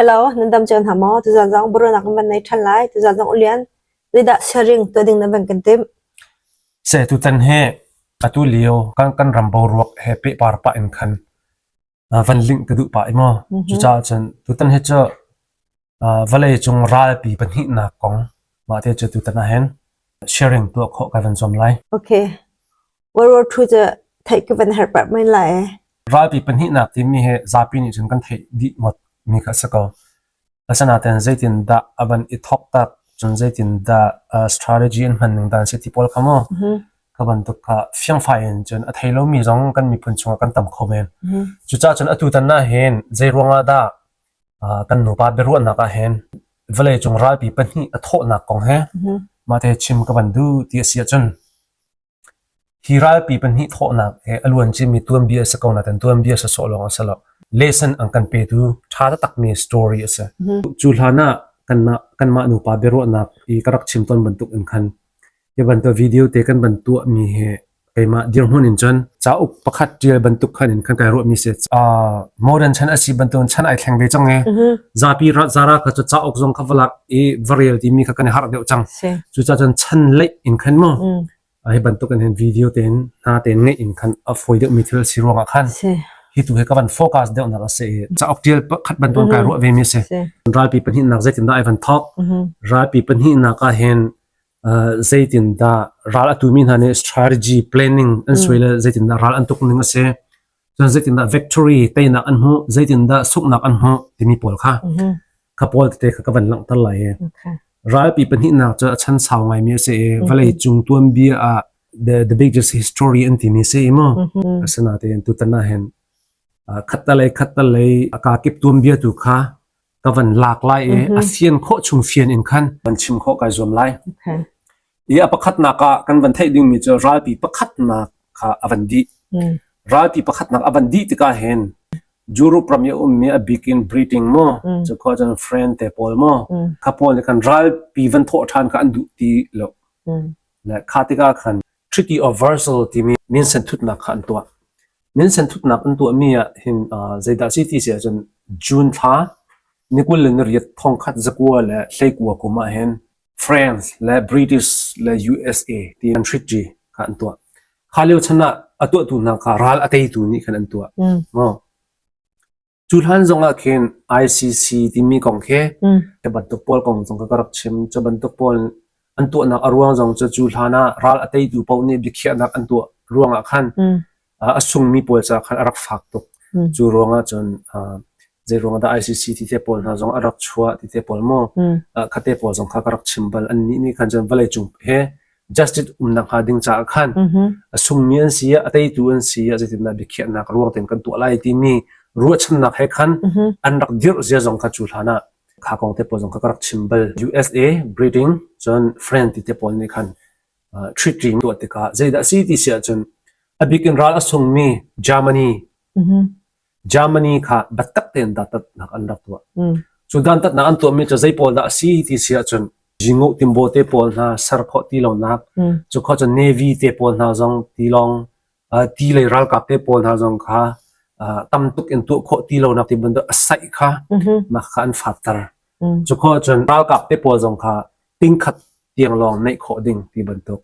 Hello, nan dam cio hna maw? Tuzaan zong biaruahnak kan van nei ṭhan lai. Tuzaan zong Ulian, zeidah sharing tuah ding na van kan timh? Se tutan hi atu lio kan kan ram boruak he pehpar pah in khan van link ka duh pah i maw. Cucaah cun tutan hi cu vawlei cung ralpi pahnihnak kong mah te cu tutan ah hin sharing tuah khawh kai van zuam lai. Okay. World War II cu theih ka van herh pah men lai. Ralpi pahnihnak timi hi zapi nih cun kan theih dih ngawt mi kha a si ko. Asinain zeitindah a van i thawk tak, cun zeitindah strategy an hman ning dan si ti pawl kha mu. Kha bantuk kha fiangfai in cun a thei lomi zong kan miphun chungah kan tam kho men. Cucaah cun atu tan ah hin zei ruangah dah kan nupa biaruahnak ah hin vawleicung ralpi pahnih a thawhnak kong he mah te chim ka van duh ti a si ahcun Hi ralpi pahnih thawhnak he a luan ciami tuanbia a si ko nain tuanbia sawsawh lawng a si lo. Lesson an kan petu ṭha taktakmi story a si. Cu hlan ah kanmah nupa biaruahnak i ka rak chim tawn bantuk in khan hi bantuk video te kan van tuahmi hi keimah dirhmun in cun cauk pakhat ṭial bantuk khan in khan kai ruahmi si. Modern chan a si bantuk in chan ai thleng ve cang i zapi zara kha cu cauk zong kha va lak i va rel timi kha kan i harh deuh cang. Cucaah cun chan leih in khan mu hi bantuk in hin video tein hna tein ngeih in khan a fawi deuh mi thil si ruangah khan hi tu hi ka van focus deuh nak a si i cauk tial pakhat bantuk kai ruah ve mi si. Ralpi pahnihnak zeitindah ai van thawk? Ralpi pahnihnak ah hin zeitindah ral a tumi hna nih strategy planning an suai le zeitindah ral an tuk ning a si. Cun zeitindah victory teinak an hmuh, zeitindah sunghnak an hmuh timi pawl kha kha pawl tete kha ka van langhter lai i ralpi pahnihnak cu a chan sau ngaimi a si i vawlei cung tuanbia ah the, the biggest history an timi si i mu asinain tutan ah hin khattalei khattalei a kakip tuanbia tu kha ka van lak lai i a fian khawh chung fian in khan van chim khawh kai zuam lai. I a pakhatnak ah kan van theih dingmi cu ralpi pakhatnak kha a van dih. Ralpi pakhatnak a van dih tikah hin Europe ram i a ummi a bik in Britain mu, cu khua cun France te pawl mu, kha pawl nih khan ralpi van thawh ṭhan kha an duh ti lo. Le kha tikah khan Treaty of Versailles timi minsen thutnak kha an tuah. Minsen thutnak an tuahmi ah hin zeidah si ti si ahcun June thla ni 20 le nariat thongkhat zakua le hleikua kum ah hin France le British le USA ti an treaty kha an tuah. Kha lio chan ah a tuahtu hna kha ral a teitu nih khan an tuah. Cu hlan zong ah khin ICC timi kong khi cu bantuk pawl kong zong kha ka rak chim. Cu bantuk pawl an tuahnak a ruang zong cu cu hlan ah ral a teitu paoh nih biakhiahnak an tuah ruangah khan a sungmi pawl caah khan a rak fak tuk. Cu ruangah cun zei ruangah dah ICC ti te pawl hna zong a rak chuah ti te pawl maw kha te pawl zong kha ka rak chim bal. Annih nih khan cun vawleicung he justice umnak hnga ding caah khan a sungmi an si a teitu an si ah zeitindah biakhiahnak ruang tein kan tuah lai timi ruahchannak he khan an rak dirh zia zong kha cu hlan ah kha kong te pawl zong kha ka rak chim bal. USA, Britain, cun France ti te pawl nih khan treaty tuah tikah zeidah a si ti si ahcun a bik in ral a sungmi Germany Germany kha biatak tein dantatnak an rak tuah. Cu dantatnak an tuahmi cu zei pawl dah a si ti si ahcun Jingoh timbaw te pawl hna ser khawh ti lonak, cu khawh cun Navy te pawl hna zong tilawng ti lei ralkap te pawl hna zong kha tam tuk in tuah khawh ti lonak ti bantuk a saih kha mah kha an fatter. Cu khawh cun ralkap te pawl zong kha tingkhat tiang lawng neih khawh ding ti bantuk.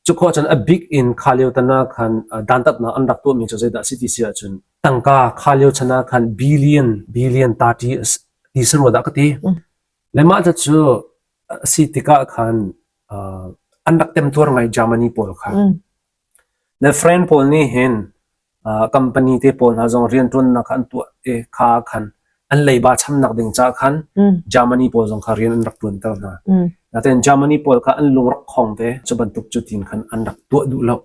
Cu khawh cun a bik in kha lio tan ah khan dantatnak an rak tuahmi cu zeidah a si ti si ahcun tangka kha lio chan ah khan billion billion 30 ti si rua dah ka ti. Le mah cu a si tikah khan an rak temtuar ngai Germany pawl kha. Na friend pawl nih hin company te pawl hna zong rianṭuannak kha an tuah i kha ah khan an leiba chamnak ding caah khan Germany pawl zong kha rian an rak ṭuanter hna. Nain Germany pawl kha an lung rak khong ve. Cu bantuk cu tin khan an rak tuah duh lo.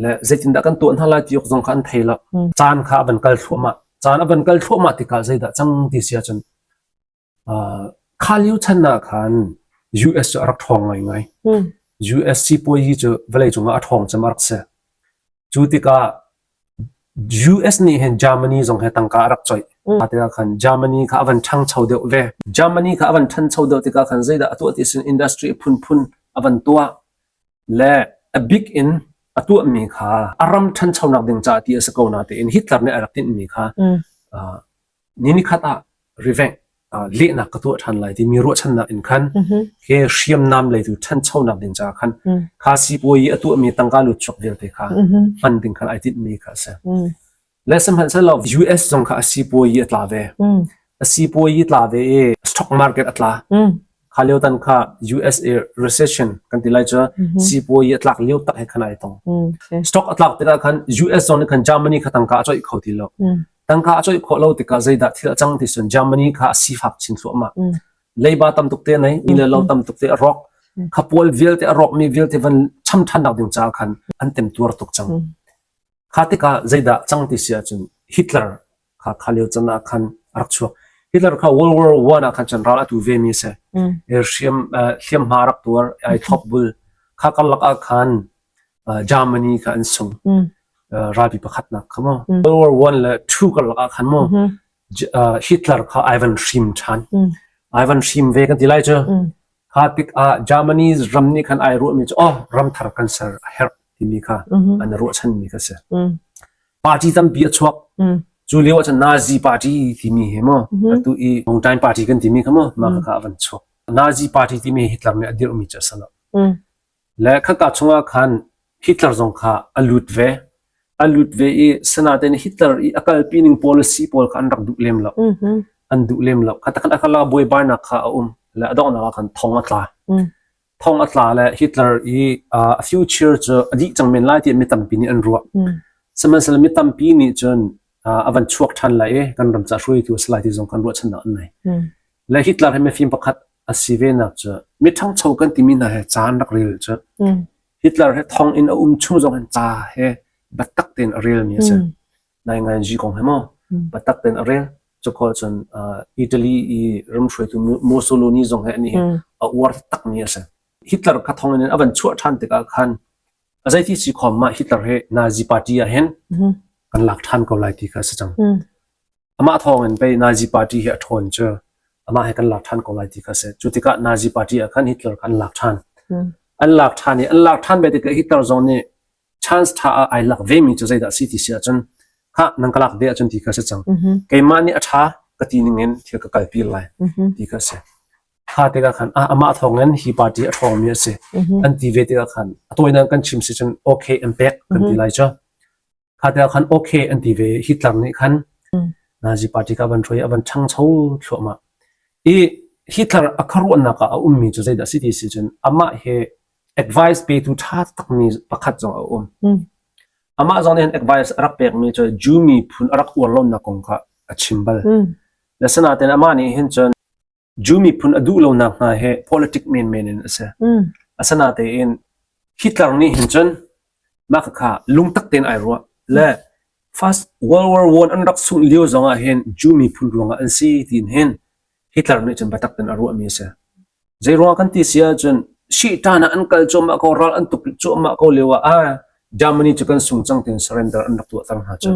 Le zeitindah kan tuah hna lai ti awk zong kha an thei lo. Caan kha a van kal thluahmah. Caan a van kal thluahmah tikah zeidah cang ti si ahcun Kha lio chan ah khan US cu a rak ṭhawng ngaingai. US sipuazi cu vawleicung ah a ṭhawng cem a rak si. Cu tikah US nih hin Germany zong he tangka a rak coih. Kha tikah khan Germany kha a van ṭhangcho deuh ve. Germany kha a van ṭhancho deuh tikah khan zeidah a tuah ti sin industry a phunphun a van tuah le a bik in a tuahmi kha a ram ṭhanchonak ding caah ti a si ko natein Hitler nih a rak tinhmi kha ni nikhat ah revenge lehnak ka tuah ṭhan lai timi ruahchannak in khan he hriamnam lei tu ṭhanchonak ding caah khan kha sipuayi a tuahmi tangka lut chuak vialte kha hman ding khan ai tinhmi kha a si. Le sihmanhsehlaw US zong kha a sipuayi a tla ve. A sipuayi tla ve i stock market a tla. Kha lio tan kha USA recession kan ti lai cu sipuayi a tlak lio tak he khan ai tong. Stock a tlak tikah khan US zong nih khan Germany kha tangka a coih kho ti lo. Tangka a coih khawh lo tikah zeidah thil a cang ti cun Germany kha a sifak chin thluahmah. Leiba tam tuk te nei, inn le lo tam tuk te a rawk. Kha pawl vialte a rawkmi vialte van cham ṭhan nak ding caah khan an temtuar tuk cang. Kha tikah zeidah cang ti si ahcun Hitler kha kha lio can ah khan a rak chuak. Hitler kha World War One ah khan cun ral a tu ve mi a si. Hriam hliamhma a rak tuar, ai thlop bul. Kha karlak ah khan Germany kha an sung. Ralpi pakhatnak kha maw. World War One le Two karlak ah khan maw Hitler kha ai van hrim ṭhan. Ai van hrim ve kan ti lai cu. Kha tikah Germany ram nih khan ai ruahmi cu oh ram thar kan ser a herh timi kha an ruahchanmi kha si. Party tampi a chuak. Cu lio ah cun Nazi party timi hi maw atu i Longtime party kan timi kha maw mah kha a van chuak. Nazi party timi Hitler nih a dirhmi cu a si lo. Le khaka chungah khan Hitler zong kha a lut ve. A lut ve i sanaten Hitler i a kalpi ning policy pawl kha an rak duh lem lo. An duh lem lo. Kha takhan a kala buaibainak kha a um. Le a donghnak ah khan thong a tla. Thong a tla le Hitler i a future cu a dih cang men lai tiah mi tampi nih an ruah. Sihmanhsehlaw mi tampi nih cun a van chuak ṭhan lai i kan ram ca hruaitu a si lai ti zong kan ruahchannak an nei. Le Hitler hi mifim pakhat a si ve nak cu mi ṭhangcho kan timi hna he ca an rak rel cu Hitler he thong in a um chung zong hin ca he biatak tein a relmi a si. Nainganzi kong he maw biatak tein a rel. Cukhawh cun Italy i ramhruaitu Mussolini zong he anih hi a uar takmi a si. Hitler kha thong in a van chuah ṭhan tikah khan a zeiti si khom mah Hitler hi Nazi party ah hin kan lak ṭhan ko lai ti kha a si cang. Amah thawng in pei Nazi party hi a ṭhawn cu amah he kan lak ṭhan ko lai ti kha a si. Cu tikah Nazi party ah khan Hitler kha an lak ṭhan. An lak ṭhan i an lak ṭhan ve tikah Hitler zong nih chance ṭha ah ai lak vemi cu zeidah a si ti si ahcun khah nan ka lak ve ahcun ti kha a si cang. Keimah nih a ṭha ka ti ning in thil ka kalpi lai ti kha a si. Kha tikah khan ah amah thawng in hi party a ṭhawngmi a si. An ti ve tikah khan a tawinak kan chim si cun okay an pek kan ti lai cu. Kha tikah khan okay an ti ve Hitler nih khan Nazi party kha a van hruai i a van ṭhangcho thluahmah. I Hitler a khuaruahnak ah a ummi cu zeidah a si ti si cun amah he advice petu ṭha takmi pakhat zong a um. Amah zong nih hin advice a rak pekmi cu Jew miphun a rak uar lonak kong kha a chim bal. Le sinain amah nih hin cun Jew miphun a duh lonak hna hi politic menmen in a si. Asinain Hitler nih hin cun mah khakha lungtak tein ai ruah le First World War One an rak sungh lio zongah hin Jew miphun ruangah an si tiin hin Hitler nih cun biatak tein a ruahmi a si. Zei ruang kan ti si ahcun Sihtan ah an kal cuahmah ko, ral an tuk cuahmah ko lio ah ah Germany cu kan sung cang tiin surrender an rak tuahter hna cu.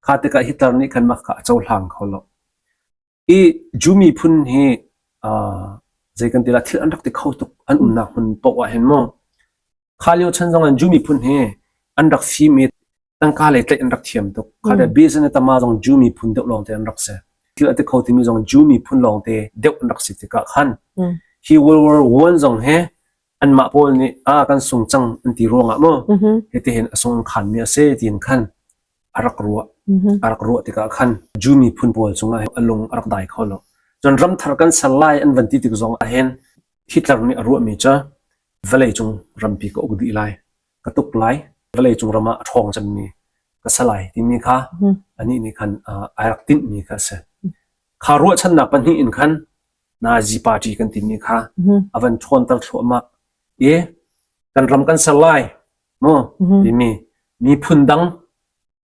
Kha tikah Hitler nih khan mah kha a cohlang kho lo. I Jew miphun hi zei kan ti lah thil an rak ti kho tuk an umnak hmun paoh ah hin mu. Kha lio chan zong in Jew miphun hi an rak fim i tangka lei tlaih an rak thiam tuk. Kha le business tama zong Jew miphun deuh lawngte an rak si. Thil a ti kho timi zong Jew miphun lawngte deuh an rak si tikah khan hi World War One zong hi anmah pawl nih a kan sung cang an ti ruangah mu hitihin a sung an khanmi a si tiin khan a rak ruah. A rak ruah tikah khan Jew miphun pawl cungah a lung a rak dai kho lo. Cun ramthar kan ser lai an van ti tik zong ah hin Hitler nih a ruahmi cu vawleicung rampi ka uk dih lai, ka tuk lai, vawleicung ram ah a ṭhawng cemmi ka si lai timi kha anih nih khan ai rak tinhmi kha a si. Kha ruahchannak pahnih in khan Nazi party kan timi kha a van ṭhawnter thluahmah i kan ram kan ser lai mu timi miphun dang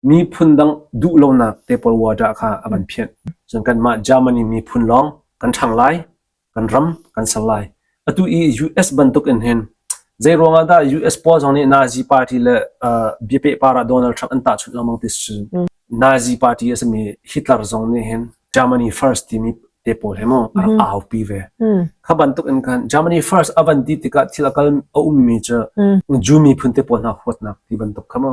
miphun dang duh lonak te pawl water kha a van phianh. Cun kanmah Germany miphun lawng kan ṭhang lai, kan ram kan ser lai. Atu i US bantuk in hin zei ruangah dah US pawl zong nih Nazi party le uh, biapehpar ah Donald Trump an tahchunh lengmang ti si Nazi party a simi Hitler zong nih hin Germany first timi te pawl he mu a rak aupi ve. Kha bantuk in khan Germany first a van ti tikah thil a kal a ummi cu Jew miphun te pawl hna huatnak ti bantuk kha mu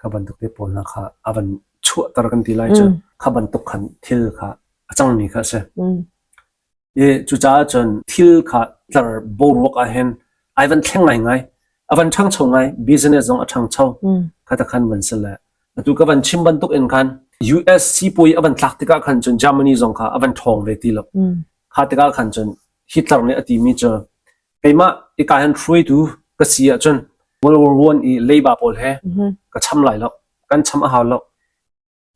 kha bantuk te pawl hna kha a van chuahter kan ti lai cu kha bantuk khan thil kha. A cangmi kha a si. I cucaah cun thil kha tlar boruak ah hin ai van thleng ngaingai. A van ṭhangcho ngai. Business zong a ṭhangcho. Kha ta khan van si le. Atu ka van chim bantuk in khan US sipuai a van tlak tikah khan cun Germany zong kha a van ṭhawng ve ti lo. Kha tikah khan cun Hitler nih a timi cu keimah ika hin hruaitu ka si ahcun World War One i leiba pawl he ka cham lai lo. Kan cham a hau lo.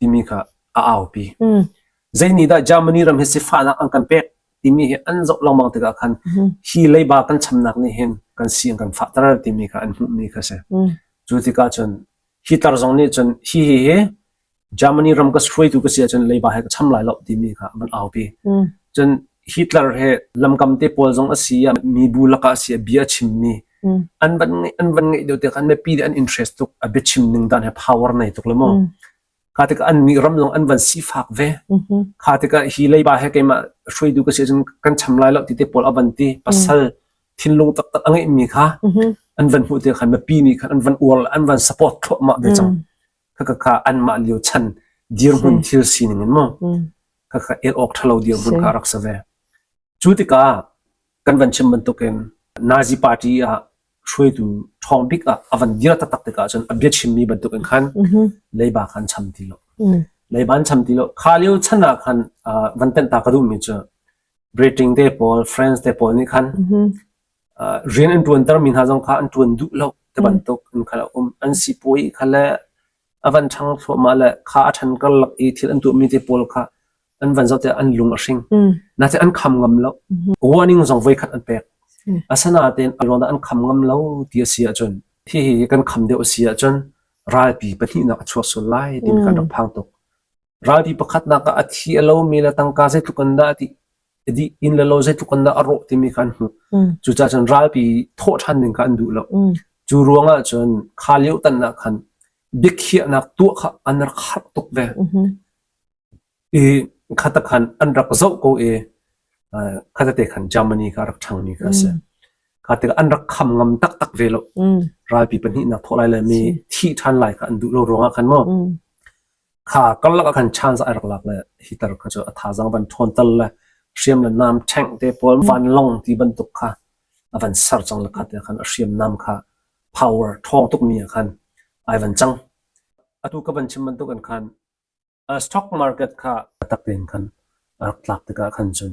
timi kha a aupi. Zei nih dah Germany ram hi sifahnak an kan pek timi hi an zoh lengmang tikah khan hi leiba kan chamnak nih hin kan si an kan fahter timi kha an hmuhmi kha si. Cu tikah cun Hitler zong nih cun hi hi hi Germany ram ka hruaitu ka si ahcun leiba he ka cham lai lo timi kha an aupi. Cun Hitler he lamkam te pawl zong a si ah mibu lakah a si ah bia a chimmi an van ngeih an van ngeih deuh tikah mipi nih an interest tuk a biachim ning dan he power nei tuk le mu kha tikah an nih ram zong an van sifak ve kha tikah hi leiba he keimah hruaitu ka si ahcun kan cham lai lo ti te pawl a van ti pasal thinlung taktak a ngeihmi kha an van hmuh tikah khan mipi nih khan an van uar an van support thluahmah ve cang kha kha kha anmah lio chan dirhmun thil sining in mu kha kha el awk ṭhalo dirhmun kha rak si ve cu tikah kan van chim bantukin Nazi party ah hruaitu ṭhawng bik ah a van dir taktak tikah cun a biachimmi bantukin khan leiba khan cham ti lo. Leiba an cham ti lo. Kha lio chan ah khan van tenh ta ka duhmi cu Britain te pawl, France te pawl nih khan rian an ṭuantermi hna zong kha an ṭuan duh lo ti bantuk in khan a um. An sipuai kha le a van ṭhang thluahmah le kha a ṭhan karlak i thil an tuahmi te pawl kha an van zoh tikah an lung a hring. Nain an kham ngam lo. Warning zong voikhat an pek. Asinain a ruang dah an kham ngam lo ti a si ahcun hihi kan kham deuh a si ahcun ralpi pahnihnak a chuak sual lai timi kan rak phang tuk. Ralpi pakhatnak ah a thi a lomi le tangka zeitluk in dah a dih, dih inn le lo zeitluk in dah a rawh timi kha an hmuh. Cucaah cun ralpi thawh ṭhan ding kha an duh lo. Cu ruangah cun kha lio tan ah khan biakhiahnak tuah kha an rak harh tuk ve. I khata khan an rak zoh ko i khatate khan Germany kha a rak ṭhangmi kha a si. Kha tikah an rak kham ngam taktak ve lo. Ralpi pahnihnak thawh lai le mi thih ṭhan lai kha an duh lo ruangah khan maw kha karlak ah khan chance ai rak lak le Hitler kha cu a thazaang van ṭhawn tal le hriam le nam ṭhengh te pawl vanlawng ti bantuk kha a van ser cang le kha te khan a hriamnam kha power ṭhawng tukmi ah khan ai van cang. Atu ka van chim bantuk in khan Stock market kha tak tein khan a rak tlak tikah khan cun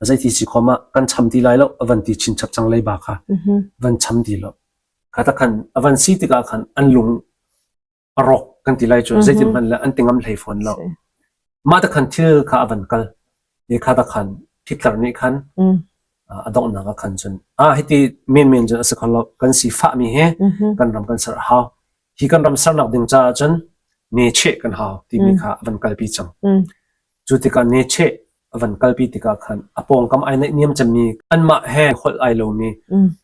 zeiti si khom ah kan cham ti lai lo a van ti chinchap cang leiba kha van cham ti lo. Kha tak khan a van si tikah khan an lung a rawk kan ti lai cu zeitin hmanh le an ti ngam hlei fawn lo. Mah tak khan thil kha a van kal. I kha tak khan Hitler nih khan a donghnak ah khan cun ah hiti menmen cun a si kho lo kan sifahmi hi kan ram kan ser a hau. Hi kan ram sernak ding caah cun necheh kan hau timi kha a van kalpi cang. Cu tikah necheh a van kalpi tikah khan a pawngkam ai naihniam cemmi anmah he holh ai lomi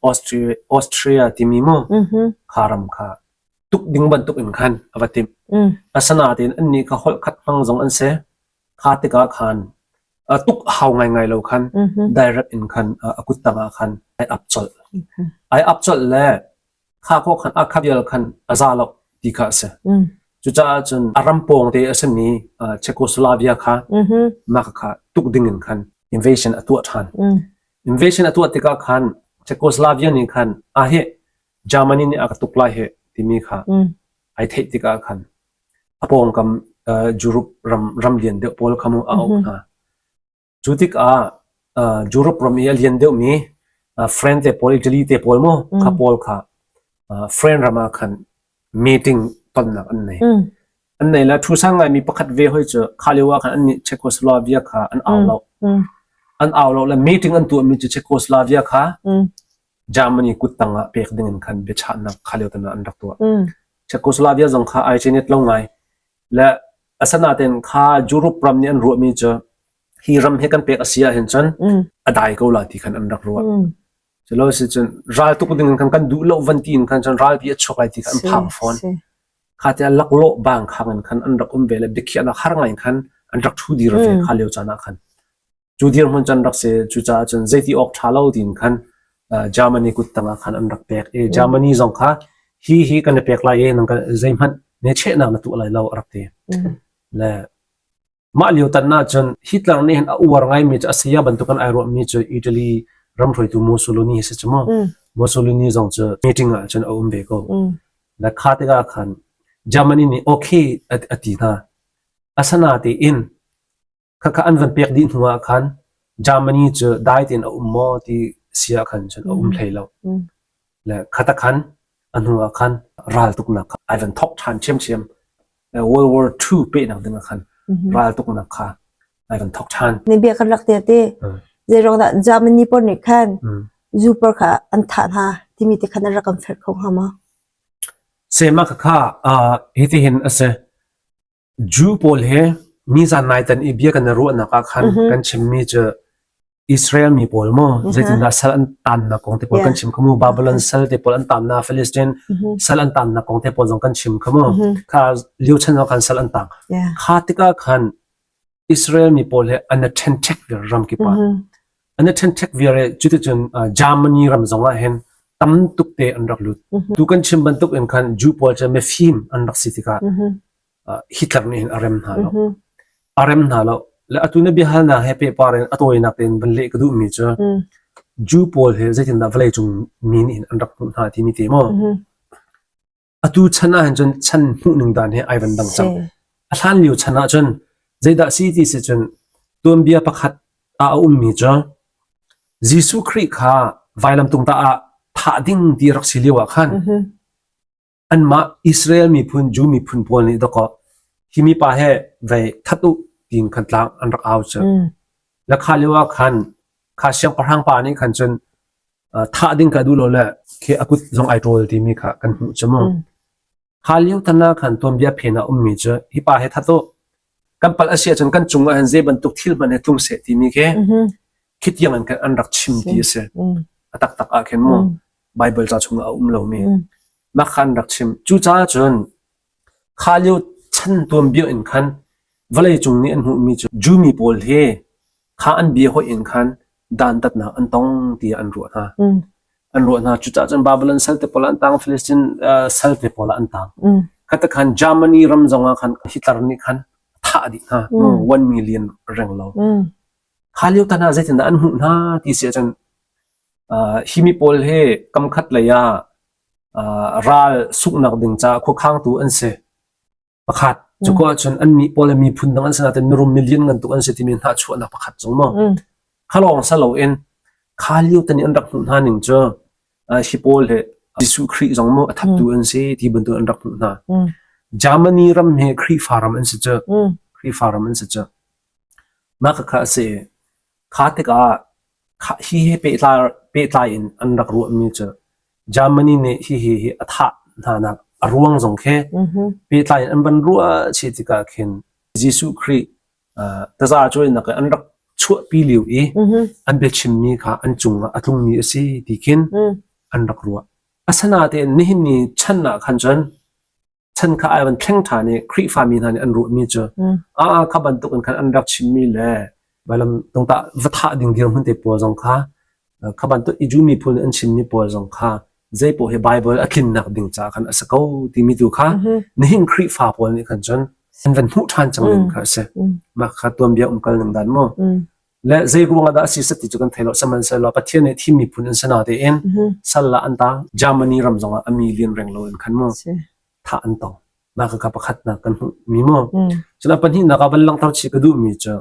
Austria, Austria timi mu kha ram kha tuk ding bantuk in khan a va timh. Asinain annih kha holh khat hmang zong an si. Kha tikah khan tuk hau ngaingai lo khan direct in khan a kut tangah khan ai ap colh. Ai ap colh le kha ko khan a kha vial khan a za lo ti kha a si. Cucaah cun a ram pawng te a simi Czechoslovakia kha mah kha tuk ding in khan invasion a tuah ṭhan. Invasion a tuah tikah khan Czechoslovakia nih khan a hi Germany nih a ka tuk lai he timi kha ai theih tikah khan a pawngkam Europe ram ram lian deuh pawl kha mu a auh hna. Cu tikah Europe ram i a lian deuhmi France te pawl, Italy te pawl mu kha pawl kha France ram ah khan meeting tonnak an nei. An nei le thu sang ngaimi pakhat ve hoi cu kha lio ah khan annih Czechoslovakia kha an au lo. An au lo le meeting an tuahmi cu Czechoslovakia kha Germany kuttang ah pek ding in khan biachahnak kha lio tan ah an rak tuah. Czechoslovakia zong kha ai cenit lo ngai. Le asanaten kha Europe ram nih an ruahmi cu hi ram hi kan pek a si ahhin cun a dai ko la ti khan an rak ruah. Culo si cun ral tuk ding in khan kan duh lo van ti in khan cun ralpi a chuak lai ti kha an phang fawn. Kha tiah laklawh bang khang in khan an rak um ve le biakhiahnak har ngai in khan an rak ṭhu dir ve kha lio caan ah khan. Cu dirhmun cun rak si. Cucaah cun zeiti awk ṭha lo tiin khan Germany kut tangah khan an rak pek i Germany zong kha hi hi kan i pek lai i nang zeihmanh ne chehnak na tuah lai lo a rak ti. Le. Mah lio tan ahcun Hitler nih hin a uar ngaimi cu a saya bantukin ai ruahmi cu Italy ram hruaitu Mussolini hi si cu mu. Mussolini zong cu meeting ahcun a um ve ko. Le kha tikah khan Germany nih okay a ti hna. Asinain khakha an van pek dih hnu ah khan Germany cu dai tein a um maw ti si ah khan cun a um hlei lo. Le khata khan a hnu ah khan raltuknak kha ai van thok ṭhan ṭhiamṭhiam. World War II pehnak ding ah khan raltuknak kha ai van thok ṭhan. Na bia kan rak te te zeiruang dah Germany pawl nih khan zu pawl kha an thah hna timi te khan an rak kan fer kho hnga maw? Sema khakha hitihin a si. Jew pawl he nizan naitan i bia kan i ruahnak ah khan kan chimmi cu Israel mi pawl maw zeitindah sal an tannak kong te pawl kan chim kha mu Babylon sal te pawl an tannak Philistine sal an tannak kong te pawl zong kan chim kha mu kha lio chan ah khan sal an tang kha tikah khan Israel mi pawl he an i ṭhenṭhek viar ram kip ah. An i ṭhenṭhek viar i cuticun Germany ram zong ah hin tam tuk te an rak lut. Tu kan chim bantuk in khan Jew pawl cu mifim an rak si tikah Hitler nih hin a rem hna lo. A rem hna lo. Le atu na biahalnak he pehpar in a tawinak tein van leh ka duhmi cu Jew pawl hi zeitindah vawleicung mi nih hin an rak hmuh hna timi te maw? Atu chan ahhin cun chan hmuhning dan hi ai van dang cang. A hlan lio chan ahcun zeidah si ti si cun tuanbia pakhat ah a ummi cu Jesuh Khrih kha vailamtung tah ah thah ding ti rak si lio ah khan anmah Israel miphun Jew miphun pawl nih dawkaw hi mipa he vei that u tiin khan tlang an rak au cu. Le kha lio ah khan kha siangpahrang pa nih khan cun thah ding kha duh lo le khi a kut zong ai ṭawl timi kha kan hmuh cu mu. Kha lio tan ah khan tuanbia phen ah ummi cu hi pa he that u kan palh a si ahcun kan cung ah hin zei bantuk thil hmanh he tlung seh timi khi khi tiang in khan an rak chim ti a si. A taktak ah khin mu Bible ca chungah a um lomi mah kha an rak chim. Cucaah cun kha lio chan tuanbia in khan vawleicung nih an hmuhmi cu Jew mi pawl hi kha an bia hoih in khan dantatnak an tong tiah an ruah hna. An ruah hna. Cucaah cun Babylon sal te pawl ah an tang, Philistine sal te pawl ah an tang. Khata khan Germany ram zong ah khan Hitler nih khan a thah dih hna. 1 million reng lo. Kha lio tan ah zeitindah an hmuh hna ti si ahcun hi mi pawl hi kamkhat lei ah ral sunghnak ding caah khuakhangtu an si. Pakhat cu ko ahcun annih pawl le miphun dang an si nain mirum milian ngan tuk an si timi hnahchuahnak pakhat zong maw. Kha lawng sa loin kha lio tan i an rak hmuh hna ning cu hi pawl hi Jesuh Khrih zong maw a thattu an si ti bantuk an rak hmuh hna. Germany ram hi Khrihfa ram an si cu. Khrihfa ram an si cu. Mah khakha a si. Kha tikah hi he pehtlai in an rak ruahmi cu Germany nih hihi hi a thah hnanak a ruang zong khi pehtlai in an van ruah chih tikah khin Jesuh Khrih taza cuainak in an rak chuahpi lio i an biachimmi kha an cungah a tlungmi a si ti khin an rak ruah. Asinain nihin ni chan ah khan cun chan kha ai van thleng ṭhan i Khrihfami hna nih an ruahmi cu a kha bantuk in khan an rak chimmi le vailam tungtah va thah ding dirhmun te pawl zong kha kha bantuk i Jew miphun nih an chimmi pawl zong kha zei paoh hi Bible a tlinnak ding caah khan a si ko timi tu kha nihin Khrihfa pawl nih khan cun an van hmuh ṭhan cang ning kha a si. Mah kha tuanbia umkal ning dan maw? Le zei ruang ah dah a si sat ti cu kan thei lo. Sihmanhsehlaw Pathian nih thim miphun an si natein sal ah an tang. Germany ram zong ah a million reng lo in khan mu thah an tong. Mah khakha pakhatnak kan hmuh mi mu. Cun a pahnihnak ah van langhter chih ka duhmi cu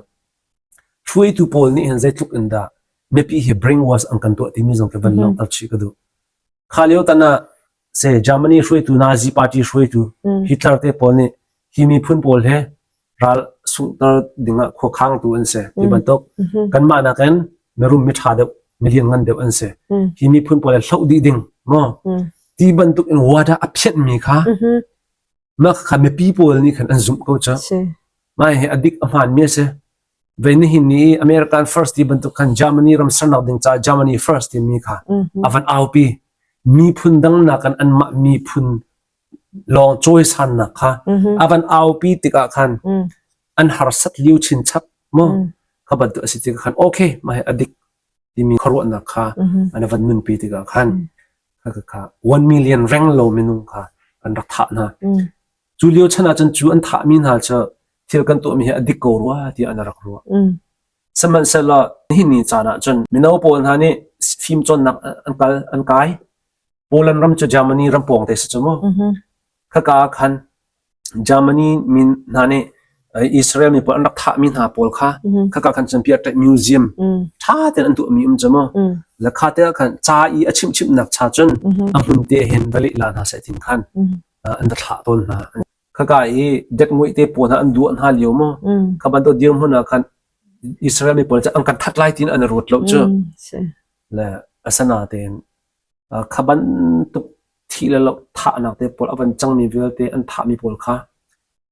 hruaitu pawl nih hin zeitluk in dah mipi hi brainwash an kan tuah timi zong khi van langhter chih ka duh. Kha lio tan ah se Germany hruaitu Nazi party hruaitu Hitler te pawl nih hi miphun pawl he ral sunghter dingah khuakhangtu an si ti bantuk kanmah nakin mirum miṭha deuh milian ngan deuh an si hi miphun pawl hloh dih ding maw ti bantuk in wada a phianhmi kha mah kha mipi pawl nih khan an zumh ko cu mah hi a dik a hmaanmi a si vei nihin ni American first ti bantuk khan Germany ram sernak ding caah Germany first timi kha a van aupi miphun dang nakin anmah miphun lawng cawisannak kha a van aupi tikah khan an harsat lio chinchap maw kha bantuk a si tikah khan okay mah hi a dik timi khuaruahnak kha an van nunpi tikah khan kha kha 1 million reng lo minung kha an rak thah hna. Cu lio chan ahcun cu an thahmi hna cu. Thil kan tuahmi hi a dik ko rua tiah an rak ruah. Sihmanhsehlaw nihin ni caan ah cun mino pawl hna nih fimcawnnak an kal an kai. Poland ram cu Germany ram pawng te si cu mu. Khaka ah khan Germany min hna nih Israel mi pawl an rak thahmi hna pawl kha khaka khan cun piah museum ṭha tein an tuahmi um cu mu. Le kha te ah khan ca i a chimhchimhnak cha cun a hmun te hin va leh la hna seh tin khan an va thlah tawn hna. Khaka i detnguih te pawl hna an duah hna lio mu. Kha bantuk dirhmun ah khan Israel mi pawl cu an kan that lai tiin an i ruat lo cu. Le asinain kha bantuk thih le loh thahnak te pawl a van cangmi vialte an thahmi pawl kha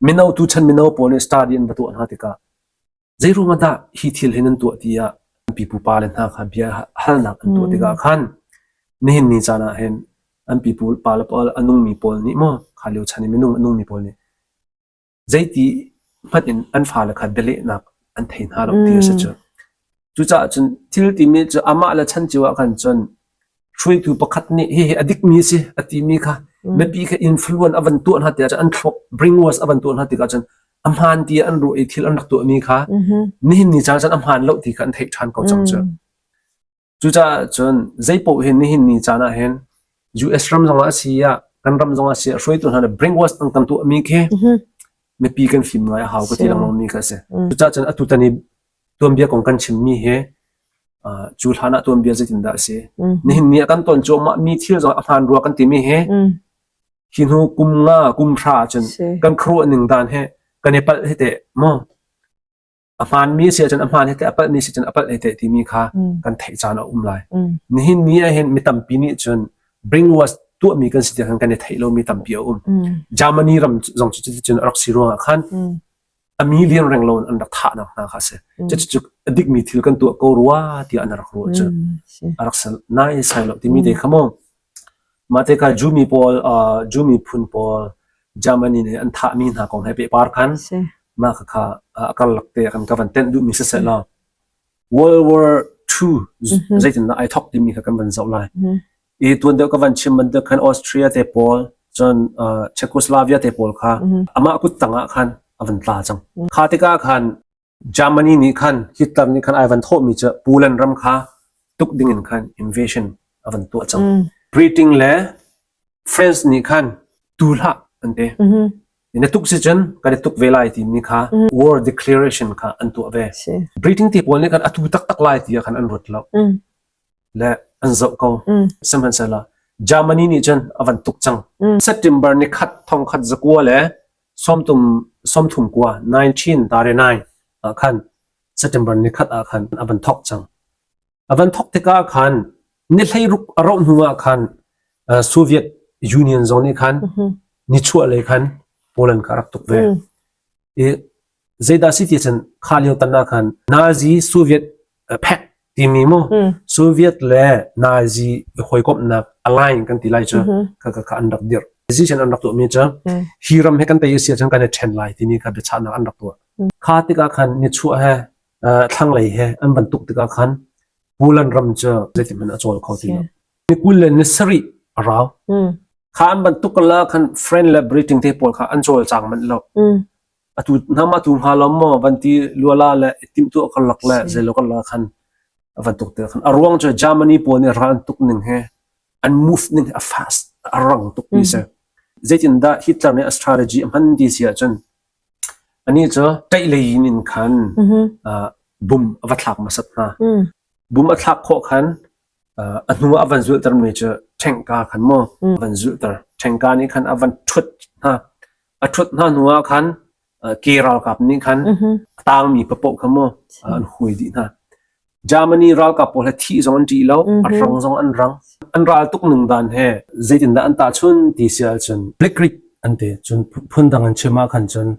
mino tuchan mino pawl nih study an va tuah hna tikah zeiruang ah dah hi thil hi nan tuah tiah an pipu pale hna kha bia halnak an tuah tikah khan nihin ni caan ah hin an pipu pale pawl a nungmi pawl nih maw kha lio chan i minung a nungmi pawl nih zeiti hmanh in an fale kha bialehnak an thei hna lo ti a si cu. Cucaah cun thil timi cu amah le chan cio ah khan cun hruaitu pakhat nih hihi a dikmi a si a timi kha mipi kha influence a van tuah hna tikah cun an thluak brainwash a van tuah hna tikah cun a hmaan ti an ruah i thil an rak tuahmi kha nihin ni caan cun a hmaan lo ti kha an theih ṭhan ko cang cu. Cucaah cun zeipaoh hi nihin ni caan ah hin US ram zongah a si ah kan ram zongah a si ah hruaitu hna nih brainwash an kan tuahmi khi mipi kan fim ngai a hau ka ti lengmang mi kha a si. Cucaah cun atu tan i tuanbia kong kan chimmi hi cu hlan ah tuanbia zeitindah a si. Nihin ni ah kan ton cuahmah mi thil zong a hmaan rua kan timi hi hi hnu kum nga kum hra ahcun kan khuaruah ning dan he kan i palh hi teh maw a hmaanmi si ahcun a hmaan hi teh a palhmi si cun a palh hi teh timi kha kan theih caan a um lai. Nihin ni ah hin mi tampi nih cun brainwash tuahmi kan si tiah khan kan i theih lomi tampi a um. Germany ram zong cu cuticun a rak si ruangah khan a mi lian reng lo in an rak thahnak hna kha a si. Cucu a dikmi thil kan tuah ko rua tiah an rak ruah cu a rak si nai sai lo timi te kha mu. Mah tikah Jew mi pawl, Jew miphun pawl Germany nih an thahmi hna kong he pehpar khan mah khakha a karlak te ah khan ka van tenh duhmi siseh law World War II zeitindah ai thawk timi kha kan van zoh lai. I tuan deuh ka van chim bantuk khan Austria te pawl, cun Czechoslovakia te pawl kha amah kut tangah khan a van tla cang. Kha tikah khan Germany nih khan Hitler nih khan ai van thawhmi cu Poland ram kha tuk ding in khan invasion a van tuah cang. Britain le France nih khan tu hlah an ti. Na tuk si cun kan i tuk ve lai timi kha war declaration kha an tuah ve. Britain te pawl nih khan atu taktak lai ti ah khan an ruat lo. Le an zoh ko. Sihmanhsehlaw Germany nih cun a van tuk cang. September ni khat thong khat zakua le sawmtum sawmthum kua 1939 ah khan September ni khat ah khan a van thawk cang. A van thawk tikah khan ni hleiruk a rauh hnu ah khan Soviet Union zong nih khan nichuah lei khan Poland kha a rak tuk ve. I zeidah si ti cun kha lio tan ah khan Nazi Soviet Pact timi mu Soviet le Nazi i hawikomhnak align kan ti lai cu kha kha kha an rak dirh. Decision an rak tuahmi cu hi ram he kan tei si ahcun kan i ṭhen lai timi kha biachahnak an rak tuah. Kha tikah khan nichuah he thlanglei he an van tuk tikah khan Poland ram cu zeitihmanh a cawl kho ti lo. Ni 20 le ni sarih a rau. Kha an van tuk la khan Friend le Britain te pawl kha an cawlcang manh lo. Atu hnam atu hnga lo maw van ti luala le timhtuah karlak le zeilo karlak khan a van tuk te khan a ruang cu Germany pawl nih ral an tuk ning he an move ning a fast a rang tuk ti si. Zeitindah Hitler nih a strategy a hman ti si ahcun anih cu ṭaih lei in khan bum a va thlak hmasat hna. Bum a thlak khawh khan a hnu ah a van zulhtermi cu ṭhengka khan maw a van zulhter. Ṭhengka nih khan a van ṭhut hna. A ṭhut hna hnu ah khan ke ralkap nih khan a tangmi paoh kha maw an hui dih hna. Germany ralkap pawl he thih zong an ṭih lo, a rang zong an rang. An ral tuk ning dan he zeitindah an tahchun ti si ahcun Blitzkrieg an ti. Cun phundang in chim ah khan cun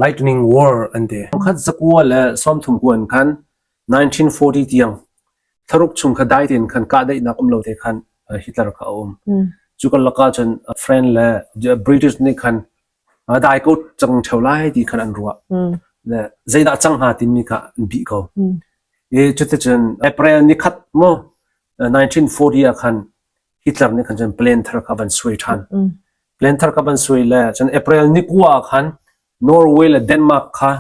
Lightning War an ti. Khat zakua le sawmthum kuan khan 1940 tiang thlaruk chung kha dai tein khan kahdaihnak um lo te khan Hitler kha a um. Cu kan lakah cun French le British nih khan dai ko cang theo lai ti khan an ruah. Le zeidah cang hnga timi kha an bih ko. I cuticun April ni khat mu 1940 ah khan Hitler nih khan cun plan thar kha van suai ṭhan. Plan thar kha van suai le cun April ni kua ah khan. Norway le Denmark kha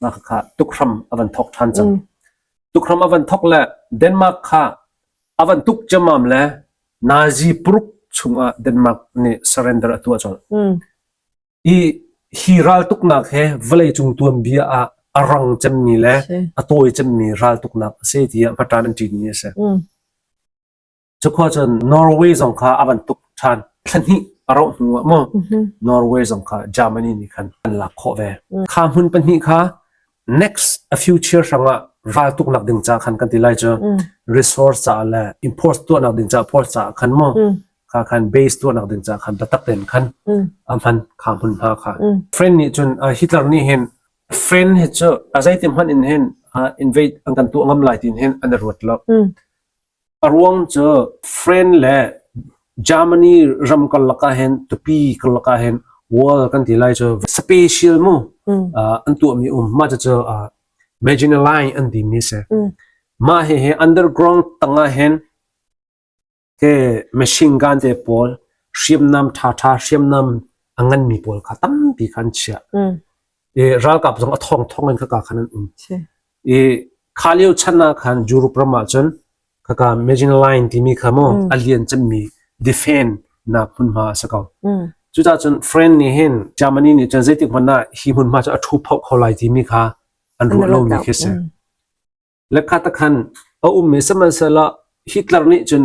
mah kha tukhram a van thok ṭhan cang. Tukhram a van thok le Denmark kha a van tuk ciammam le Nazi paruk chungah Denmark nih surrender a tuah colh. I hi raltuknak he vawleicung tuanbia ah a rang cemmi le a tawi cemmi raltuknak a si tiah hmaṭan an ṭinmi a si. Cukhua cun Norway zong kha a van tuk ṭhan. Thla hnih a rauh hnu ah maw Norway zong kha Germany nih khan an lak khawh ve. Kha hmun pahnih kha next a future hrangah raltuknak ding ca khan kan ti lai cu resource caah le import tuahnak ding caah port caah khan maw kha khan base tuahnak ding caah khan biatak tein khan a hman kha hmunhma kha. Friend nih cun Hitler nih hin friend hi cu a zeitin hmanh in hin invade an kan tuah ngam lai tin hin an i ruat lo. A ruang cu France le Germany ram karlak ah hin tupi karlak ah hin wall kan ti lai cu special mu an tuahmi um mah cucu Maginot Line an timi si. Mah hihi underground tangah hin ke machine gun te pawl hriamnam ṭhaṭha hriamnam a nganmi pawl kha tampi kha an chiah. I ralkap zong a thongthong in khaka khan an um. I kha lio chan ah khan Europe ram ah cun khaka Maginot Line timi kha mu a lian cemmi defend nak hmunhma a si ko. Cucaah cun France nih hin Germany nih cun zeitik hmanh ah hi hmunhma cu a ṭhu phoh kho lai timi kha an ruah lomi khi si. Le kha takhan a ummi sihmanhsehlaw Hitler nih cun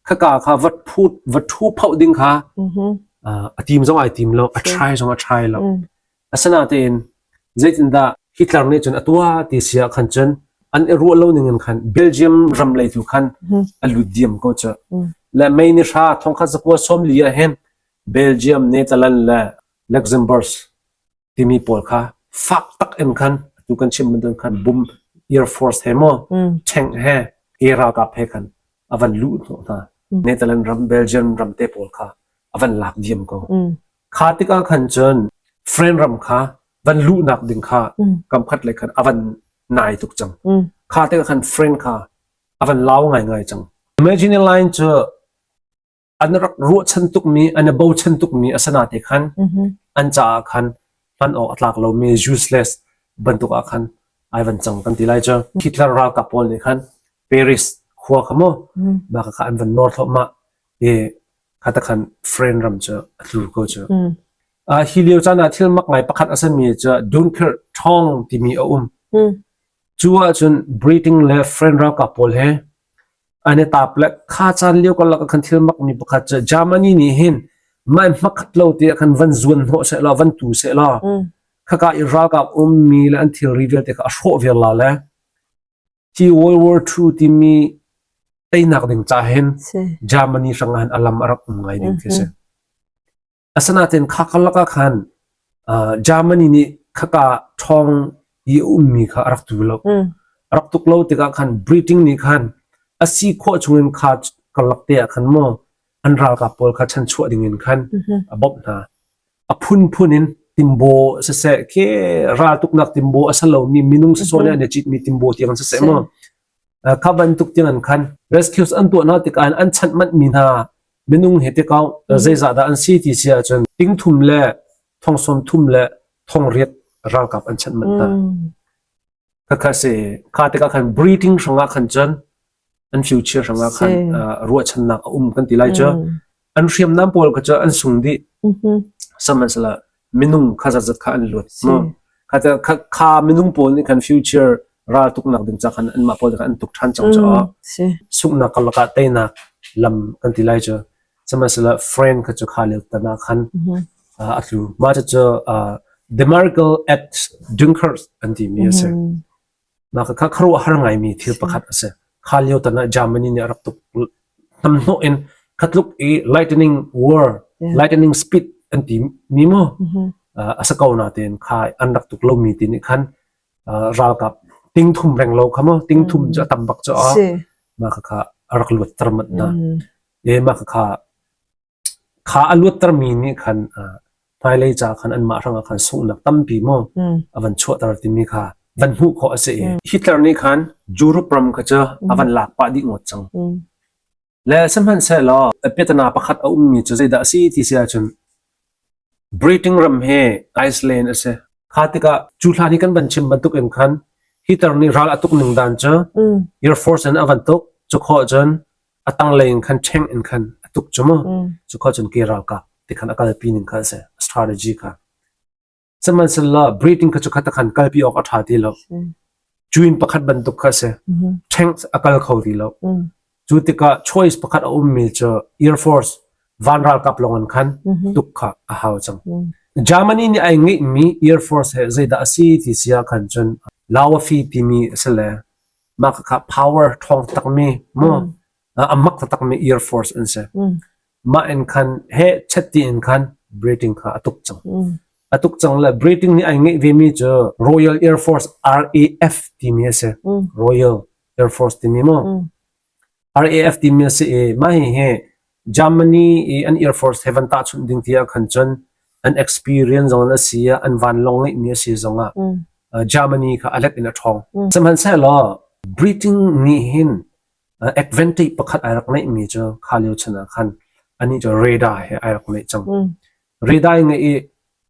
khaka kha va phut va ṭhu phoh ding kha a tim zong ai tim lo, a try zong a try lo. Asinain zeitindah Hitler nih cun a tuah ti si ah khan cun an i ruah lo ning in khan Belgium ram lei tu khan a lut diam ko cu. Le May ni hra thongkhat zakua 40 ah hin Belgium, Netherlands le Luxembourg timi pawl kha fak tak in khan atu kan chim bantuk khan bum Air Force he maw tank he air ralkap he khan a van luh hnawh hna. Netherlands ram Belgium ram te pawl kha a van lak diam ko. Kha tikah khan cun French ram kha van luhnak ding kha kamkhat lei khan a van nai tuk cang. Kha tikah khan French kha a van lau ngaingai cang. Imagine line cu an rak ruahchan tukmi, an i bochan tukmi a si nate khan an caah khan hman awk a tlak lomi useless bantuk ah khan ai van cang kan ti lai cu. Hitler ralkap pawl nih khan Paris khua kha mu mah kha an van nawr thluahmah i kha ta khan French ram cu a tlu ko cu. Hi lio caan ah thil mak ngai pakhat a simi cu Dunkirk ṭhawng timi a um. Cu ahcun Britain le French ralkap pawl he an i tap le kha caan lio karlak ah khan thil makmi pakhat cu Germany nih hin mah hmakhat lo te ah khan van zuan hnawh seh law van tu seh law khaka i ralkap ummi le an thilri vialte kha a hrawh viar la le hi World War II timi teinak ding ca hin Germany hrang ah hin a lam a rak um ngai ding khi si. Asinain kha karlak ah khan Germany nih khaka ṭhawng i a ummi kha a rak tu lo. A rak tuk lo tikah khan Britain nih khan a si khawh chungin kha karlak te ah khan maw an ralkap pawl kha chanchuah dingin khan a bawmh hna. A phunphun in timbaw siseh khi raltuknak timbaw a si lomi minung sawsawh nih an i citmi timbaw tiang siseh maw kha bantuk tiang an khan rescues an tuah hna tikah an chanh manhmi hna minung he tikau zeizah dah an si ti si ahcun ting thum le thong 30 le thong riat ralkap an chanh manh hna. Khakha si kha tikah khan breathing hrangah khan cun an future hrangah khan ruahchannak a um kan ti lai cu an hriamnam pawl kha cu an sung dih. Sihmanhsehlaw minung kha zatzat kha an luat mu. Kha kha minung pawl nih khan future ral tuknak ding ca khan anmah pawl kha an tuk ṭhan cang caah sunghnak karlak ah teinak lam kan ti lai cu. Sihmanhsehlaw friend kha cu kha lio tan ah khan a tlu. Mah cucu The Miracle at Dunkirk an timi a si. Mah kha khuaruahhar ngaimi thil pakhat a si. Kha lio tan ah Germany nih a rak tuk hnamhnawh in kha tluk i lightning war, lightning speed an ti mi mu a si ko natein kha an rak tuk lomi ti nih khan ralkap ting thum reng lo kha mu ting thum cu a tam bak cu a mah kha a rak luatter manh hna. E mah kha Kha a luattermi nih khan hmailei ca khan anmah hrangah khan sunghnak tampi maw a van chuahter timi kha van hmuh khawh a si i Hitler nih khan Europe ram kha cu a van lak pah dih ngawt cang. Le sihmanhsehlaw piatana pakhat a ummi cu zeidah a si ti si ahcun Britain ram hi Iceland a si. Kha tikah cu hlan hi kan van chim bantuk in khan Hitler nih ral a tuk ning dan cu Air Force in a van tuk cu khawh cun a tanglei in khan ṭheng in khan a tuk cu mu. Cu khawh cun ke ralkap ti khan a kalpi ning kha a si strategy kha. Sihmanhsehlaw breathing kha cu khat khan kalpi awk a ṭha ti lo. Cuin pakhat bantuk kha a si. Ṭheng a kal kho ti lo. Cu tikah choice pakhat a ummi cu Air Force van ralkap lawng in khan tuk kha a hau cang. Germany nih ai ngeihmi Air Force he zeidah a si ti si ah khan cun Lauafi timi a si le mah kha power ṭhawng takmi mu a mak takmi Air Force an si. Mah in khan he chet ti in khan breathing kha a tuk cang. A tuk cang le breathing nih ai ngeih vemi cu Royal Air Force RAF timi a si. Royal Air Force timi mu. RAF timi a si i mah hihi Germany i an Air Force he van tahchunh ding ti ah khan cun an experience zong in a si ah an vanlawng ngeihmi a si zong ah Germany kha a let in a ṭhawng. Sihmanhsehlaw Britain nih hin advantage pakhat ai rak ngeihmi cu kha lio chan ah khan anih cu radar he ai rak ngeih cang. Radar ngeih i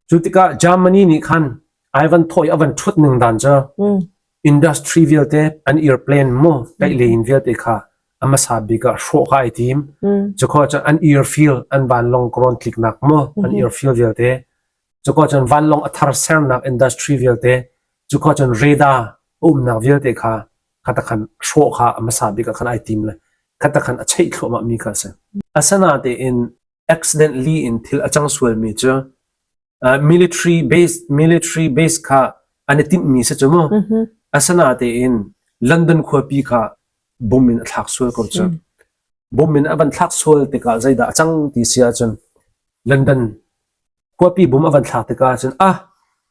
cu tikah Germany nih khan ai van thawh i a van ṭhut ning dan cu industry vialte an airplane mu tlaih in vialte kha a hmasa bik ah hrawh kha ai tim. Cu khawh cun an airfield an vanlawng karawn tliknak mu an airfield vialte cu khawh cun vanlawng a thar sernak industry vialte cu khawh cun radar a umnak vialte kha khata khan hrawh kha a hmasa bik ah khan ai tim le khata khan a cheih thluahmah mi kha a si. Asinatein accidentally in thil a cang sualmi cu military base military base kha an i timhmi si cu mu. Asinatein London khuapi kha bom in a thlak sual ko cu. Bom in a van thlak sual tikah zeidah a cang ti si ahcun London khuapi bom a van thlak tikah cun ah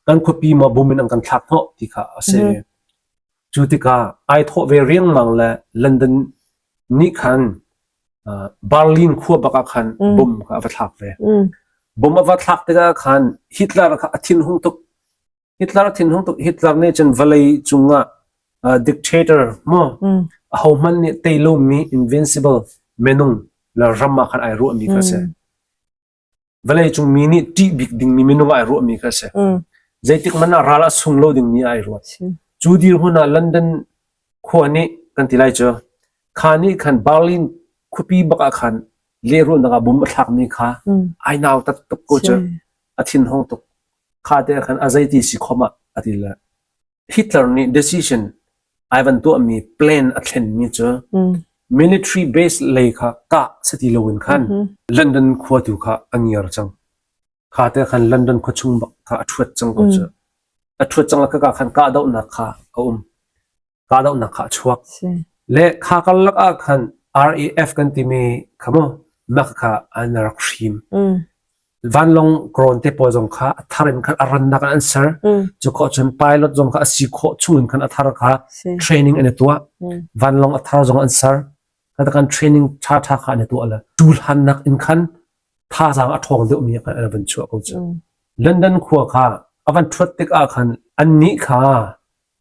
kan khuapi maw bom in an kan thlak hnawh ti kha a si. Cu tikah ai thawh ve riangmang le London nih khan Berlin khua bak ah khan bom kha a va thlak ve. Bom a va thlak tikah khan Hitler kha a thinhung tuk. Hitler a thinhung tuk. Hitler nih cun vawlei cungah dictator mu ahohmanh nih tei lomi invincible minung le ram ah khan ai ruahmi kha a si. Vawleicung mi nih ṭih bik dingmi minung ah ai ruahmi kha a si. Zeitik hmanh ah ral a sung lo dingmi ah ai ruat. Cu dirhmun ah London khua nih kan ti lai cu kha nih khan Berlin khuapi bak ah khan lehrulhnak ah bum a thlakmi kha ai nautat tuk ko cu. A thinhung tuk. Kha te ah khan a zeiti si khom ah a ti le Hitler nih decision ai van tuahmi plan a thlenmi cu military base lei kha kah si ti loin khan London khua tu kha a ngiar cang. Kha te khan London khua chung bak kha a ṭhuat cang ko cu. A ṭhuat cang le ka khan kahdohnak kha a um. Kahdohnak kha a chuak. Le kha karlak ah khan RAF kan timi kha mu mak kha an rak hrim. Vanlawng krawn te pawl zong kha a thar in khan a rannak ah an ser. Cu khawh cun pilot zong kha a si khawh chung in khan a thar kha training an i tuah. Vanlawng a thar zong an ser. Kha kan training ṭha ṭha kha an i tuah le tu hlannak in khan thazaang a ṭhawng deuhmi khan an van chuah ko cu. London khua kha a van ṭhuat tikah khan annih kha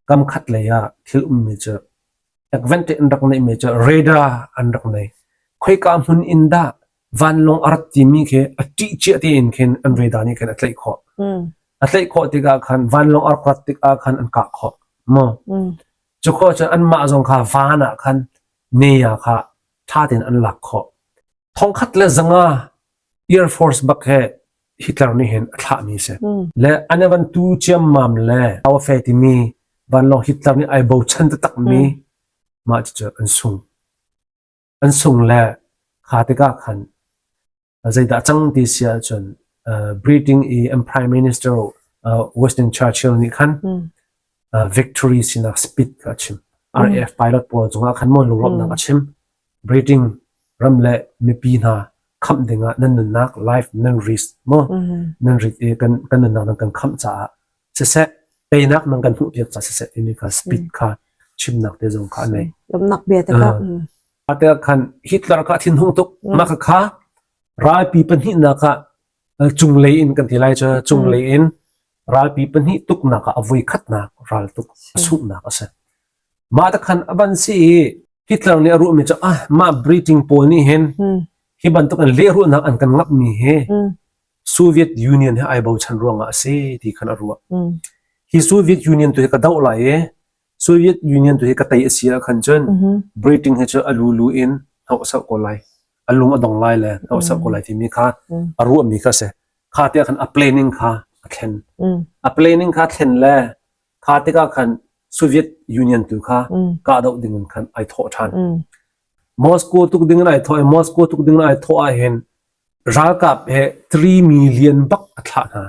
kam khat lei ah thil ummi cu advantage an rak neihmi cu radar an rak nei. Khoika hmun in dah vanlawng a rat timi khi a ṭih cia tein khin an radar nih khin a tlaih khawh. A tlaih khawh tikah khan vanlawng a rak rat tikah khan an kah khawh. Maw? Cu khawh cun anmah zong kha van ah khan ne ah kha ṭha tein an lak khawh. 1500 Air Force bak he Hitler nih hin a thlahmi a si. Le an van tu ciammam le Awafe timi vanlawng Hitler nih ai bochan taktakmi mah cucu an sung. An sung le kha tikah khan zeidah cang ti si ahcun Britain i an Prime Minister Winston Churchill nih khan victory sinak speech kha a chim. RAF pilot pawl cungah khan maw lunglawmhnak a chim. Britain ram le mipi hna khamh dingah nan nunnak life nan risk maw nan rit i kan kan nunnak nan kan khamh caah siseh teinak nan kan hmuhpiak caah siseh timi kha speech kha chimnak te zong kha a nei. Lawmhnak bia te kha. Ate khan Hitler kha thinhung tuk mah kha ralpi pahnihnak ah cunglei in kan ti lai cu cunglei in ralpi pahnih tuknak ah a voi khatnak ral tuk a sunghnak a si. Mah te khan a van si i Hitler nih a ruahmi cu ah mah Britain pawl nih hin hi bantuk in lehrulhnak an kan ngapmi hi Soviet Union he ai bochan ruangah a si ti khan a ruah. Hi Soviet Union tu hi ka doh lai i Soviet Union tu hi ka tei a si ah khan cun Britain hi cu a lulu in hnawhsauh ko lai. A lung a dong lai le hnawhsauh ko lai timi kha a ruahmi kha a si. Kha tiah khan a planning kha a thlen. A planning kha thlen le kha tikah khan Soviet Union tu kha kahdoh ding in khan ai thawh ṭhan. Moscow tuk ding in ai thawh i Moscow tuk ding in ai thawh ahhin ralkap he 3 million bak a thlah hna.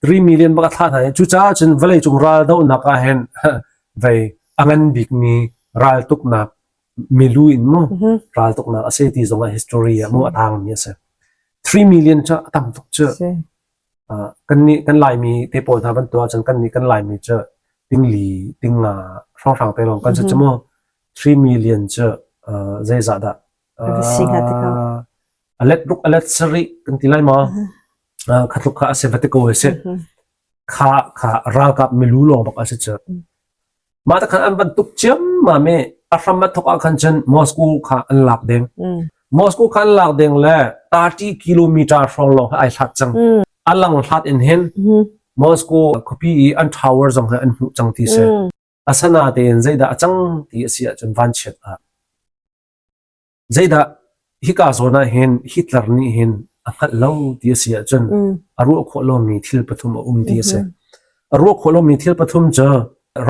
3 million bak a thlah hna i cucaah cun vawleicung raldohnak ah hin vei a ngan bikmi raltuknak milu in mu raltuknak a si ti zong ah history ah mu a tangmi a si. 3 million cu a tam tuk cu. Kan nih kan Laimi te pawl hna bantuk ahcun kan nih kan Laimi cu tingli tinga hrawnghrang te lawng kan si cu mu. 3 million cu zeizah dah a let ruk a let sarih kan ti lai maw? Kha tluk kha a si va ti ko si. Kha kha ralkap milu lawng bak a si cu. Mah te khan an van tuk ciammam i a hram a thawk ah khan cun Moscow kha an lak deng. Moscow kha an lak deng le 30 kilometer hrawng lawng ai hlat cang. A lang hlat in hin Moscow khuapi i an tower zong hi an hmuh cang ti si. Asanatein zeidah a cang ti a si ahcun vanchiat ah Zeidah hika zawn ah hin Hitler nih hin a hngalh lo ti a si ahcun a ruah khawh lomi thil pathum a um ti a si. A ruah khawh lomi thil pathum cu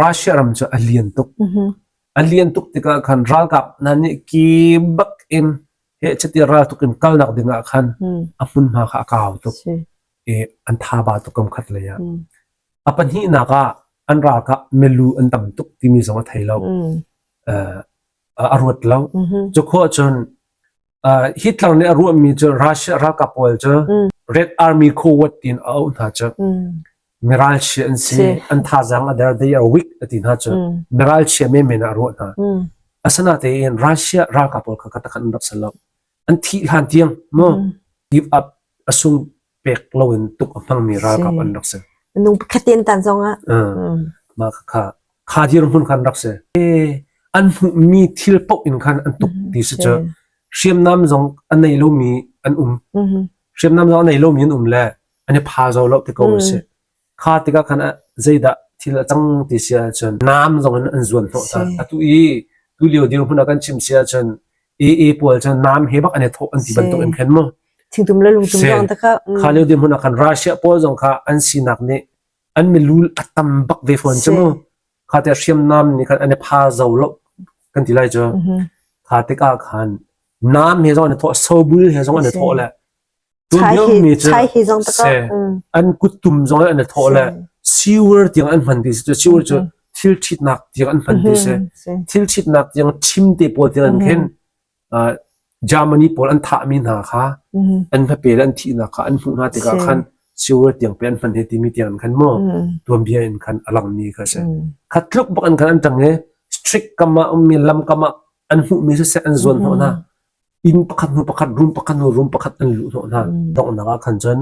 Russia ram cu a lian tuk. A lian tuk tikah khan ralkap hna nih ki bak in heh chiti raltuk in kalnak ding ah khan a hmunhma kha a kau tuk i an thaba tuk kam khat lei ah. A pahnihnak ah an ralkap milu an tam tuk timi zong a thei lo. A ruat lo. Cu khawh cun Hitler nih a ruahmi cu Russia ralkap pawl cu Red Army Forward tiin a auh hna cu. Miralchia an si, an thazaang a der, they are weak a ti hna cu. Miralchia menmen ah a ruah hna. Asinain Russia ralkap pawl kha katakhan an rak si lo. An thih hlan tiang mu give up a sung pek loin tuk a hmangmi ralkap an rak si. Nung pakhat tan zong ah. Mah kha kha dirhmun khan rak si. An hmuhmi thil paoh in khan an tuk ti si cu hriamnam zong a nei lomi an um. Hriamnam zong a nei lomi an um le an i pha zo lo ti ko si. Kha tikah khan zeidah thil a cang ti si ahcun nam zong in an zuan hnawh hna. Atu i tulio dirhmun ah kan chim si ahcun AA pawl cu nam he bak an i thawh an ti bantuk in khan mu. Thingtum le lungtum zong takha. Kha lio dirhmun ah khan Russia pawl zong kha an sinak nih an milul a tam bak ve fawn cu mu. Kha te hriamnam nih khan an i pha zo lo kan ti lai cu. Kha tikah khan nam he zong an i thawh, sobul he zong an i thawh le Chai chai hi zong takak. An kuttum zong an i thawh le sewer tiang an hman ti si. Sewer cu thil ṭhitnak tiang an hman ti si. Thil ṭhitnak tiang ṭhim te pawl tiang an khin Germany pawl an thahmi hna kha an hmape le an thihnak kha an hmuh hna tikah khan sewer tiang pe an hman he timi tiang an khan mu tuanbia in khan a langmi kha si. Kha tluk bak an khan an ṭang i strict kam ah ummi lam kam ah an hmuhmi siseh an zuan hnawh hna. Inn pakhat hnu pakhat, room pakhat hnu room pakhat an luh hnawh hna. Donghnak ah khan cun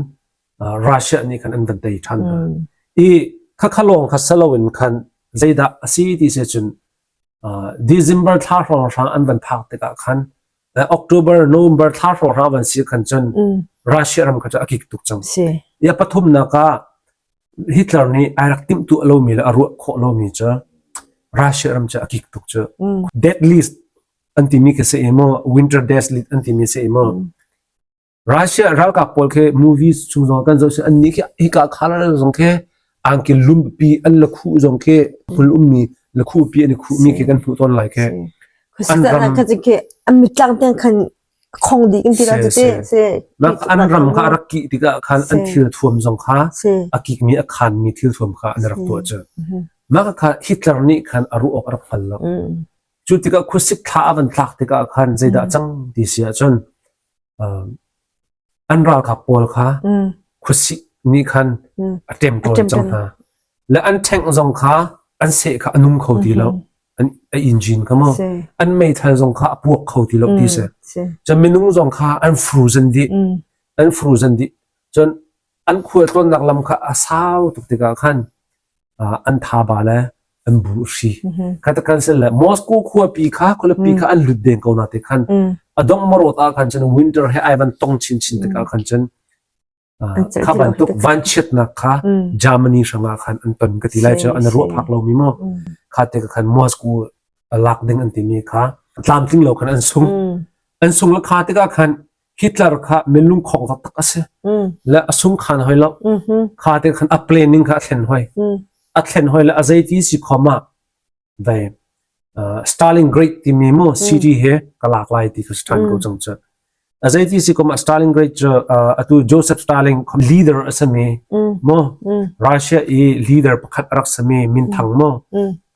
Russia nih khan an van tei ṭhan hna. I khakha lawng kha salo in khan zeidah a si ti si cun December thla hrawnghrang an van phak tikah khan October, November thla hrawnghrang van si khan cun Russia ram kha cu a kik tuk cang. I a pathumnak ah Hitler nih ai rak timhtuah lomi le a ruah khawh lomi cu Russia ram cu a kik tuk cu. Dead list an timi khi si i maw winter death list an timi si i maw Russia ralkap pawl khi movies chung zong kan zoh si an nih khi hika khalar zong khi angki lumpi an la khuh zong khi hmul ummi la khuh pi an i khuh mi khi kan hmuh tawn lai khi an ram an mitlang tiang khan khong dih kan ti la te se an ram kha rak kih tikah khan an thil thuam zong kha a kik mi a khan mi thil thuam kha an rak tuah cu mah kha Hitler nih khan a ruh awk a rak hngal lo Cu tikah khuasik thla a van tlak tikah khan zeidah cang ti si ahcun an ralkap pawl kha khuasik nih khan a ṭemṭawn cang hna. Le an ṭhengh zong kha an seh kha a nung kho ti lo. An a engine kha maw an meithal zong kha a puak kho ti lo ti si. Cun minung zong kha an frozen dih. An frozen dih. Cun an khualtlawnnak lam kha a sau tuk tikah khan an thaba le an bu hri. Kha kan sel le Moscow khuapi kha khualipi kha an lut deng ko na te khan a dong marot ah khan cun winter he ai van tong chin chin tikah khan cun. Kha bantuk vanchiatnak kha Germany hrangah khan an ton ka ti lai cu an ruah phak lomi maw kha te khan Moscow lak ding an timi kha tlamtling lo khan an sung an sung le kha tikah khan Hitler kha minlung khong taktak a si le a sung khan hoi lo kha te khan a planning kha a thlen hoi a thlen hoi le a zeiti si khom ah Ve Stalin Great timi mu city he ka lak lai ti ka si ṭhan ko cang cu. A zeiti si kum ah Stalin Great cu atu Joseph Stalin leader a simi mu Russia i leader pakhat a rak simi minthang mu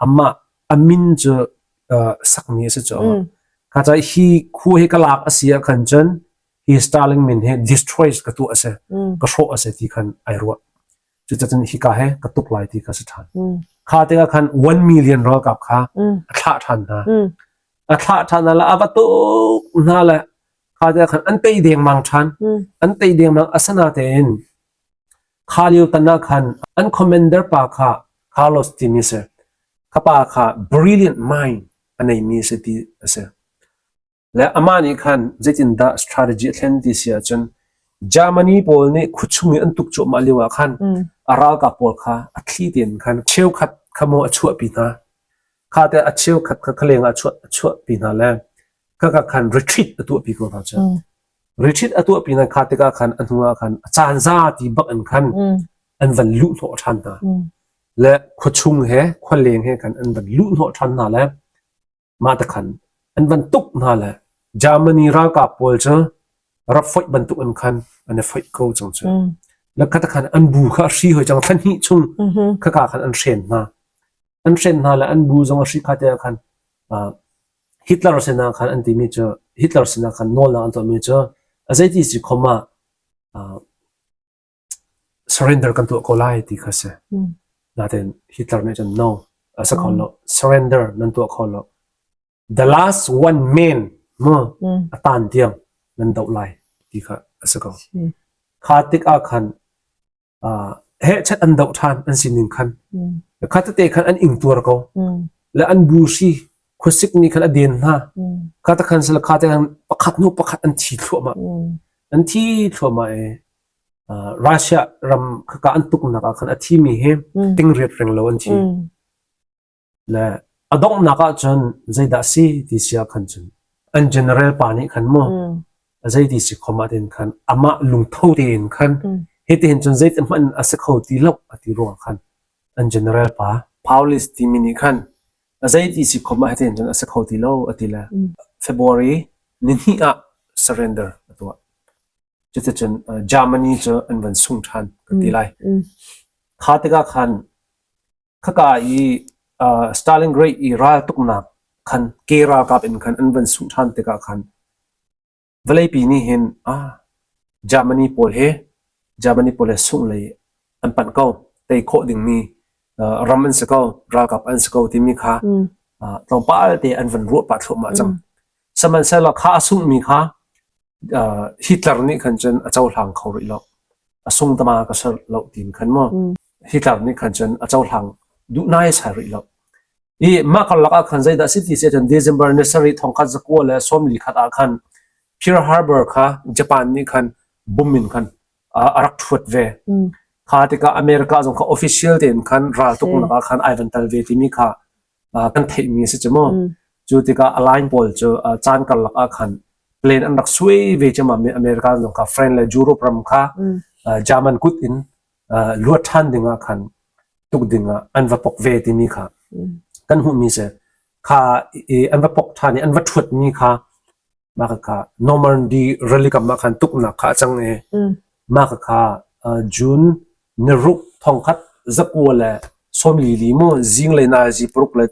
amah a min cu sakmi a si cu. Kha ca hi khu hi ka lak a si ah khan cun hi Stalin min hi destroy ka tuah a si ka hrawh a si ti khan ai ruah. Cucacun hika he ka tuk lai ti kha si ṭhan. Kha tikah khan 1 million ralkap kha a thlah ṭhan hna. A thlah ṭhan hna le a va tuk hna le kha tikah khan an tei dengmang ṭhan. An tei dengmang asanatein kha lio tan ah khan an commander pa kha Carlos timi si. Kha pa kha brilliant mind a neimi si ti a si. Le amah nih khan zeitindah strategy a thlen ti si ahcun Germany pawl nih khuachung i an tuk cuahmah lio ah khan a ralkap pawl kha a thli tein khan cheukhat kha maw a chuahpi hna. Kha te a cheukhat kha khaleng ah a chuahpi hna le khaka khan retreat a tuahpi ko hna cu. Retreat a tuahpi hna kha tikah khan a hnu ah khan a caan za ti bak in khan an van luh hnawh ṭhan hna. Le khuachung he khualeng he khan an van luh hnawh ṭhan hna le Mah te khan an van tuk hna le Germany ralkap pawl cu rak foih bantuk in khan an i foih ko cang cu. Le kha te khan an bu kha a hri hoi cang thla hnih chung khaka khan an hren hna. An hren hna le an bu zong a hri kha te ah khan Hitler sinah khan an timi cu Hitler sinah khan nawlnak an tuahmi cu a zeiti si khom ah Surrender kan tuah ko lai ti kha si. Nain Hitler nih cun no, a si kho lo. Surrender nan tuah kho lo. The last one man mu a tan tiang nan doh lai ti kha a si ko. Kha tik ah khan hehchet an doh ṭhan an sining khan. Kha tete khan an ingtuar ko. Le an bu hri khuasik nih khan a den hna. Kha te khan sila kha te khan pakhat hnu pakhat an thi thluahmah. An thi thluahmah i Russia ram khaka an tuknak ah khan a thimi hi tingriat reng lo an thi. Le a donghnak ah cun zeidah si ti si ah khan cun an general pa nih khan mu a zeiti si khom ah tin khan amah lungtho tein khan hitihin cun zeiti hmanh a si kho ti lo a ti ruang khan an general pa Paulis timi nih khan a zeiti si khom ah hitihin cun a si kho ti lo a ti le February ni hnih ah surrender a tuah. Cuticun Germany cu an van sung ṭhan kan ti lai. Kha tikah khan khaka i Stalingrad i raltuknak khan ke ralkap in khan an van sungh ṭhan tikah khan vawleipi nih hin ah Germany pawl he Germany pawl he sungh lei an panh ko tei khawh dingmi ram an si ko ralkap an si ko timi kha tlawmpal te an van ruah pah thluahmah cang. Sihmanhsehlaw kha a sunghmi kha Hitler nih khan cun a cohlang kho rih lo. A sung tama ka ser lo tiin khan maw Hitler nih khan cun a cohlang duh naisai rih lo. I mah karlak ah khan zeidah si ti si ahcun December ni sarih thongkhat zakua le sawmli khat ah khan Pearl Harbor kha Japan nih khan bum in khan a rak ṭhuat ve. Kha tikah America zong kha official tein khan raltuknak ah khan ai van tal ve timi kha kan theihmi a si cu mu. Cu tikah a line pawl cu caan karlak ah khan plane an rak suai ve ciammam i America zong kha France le Europe ram kha German kut in luat ṭhan ding ah khan tuk ding ah an va pok ve timi kha kan hmuhmi si. Kha an va pok ṭhan i an va ṭhuatmi kha mah kha Normandy rilikam ah khan tuknak kha a cang i mah kha June ni ruk thongkhat zakua le sawmli li mu zinglei nazi paruk le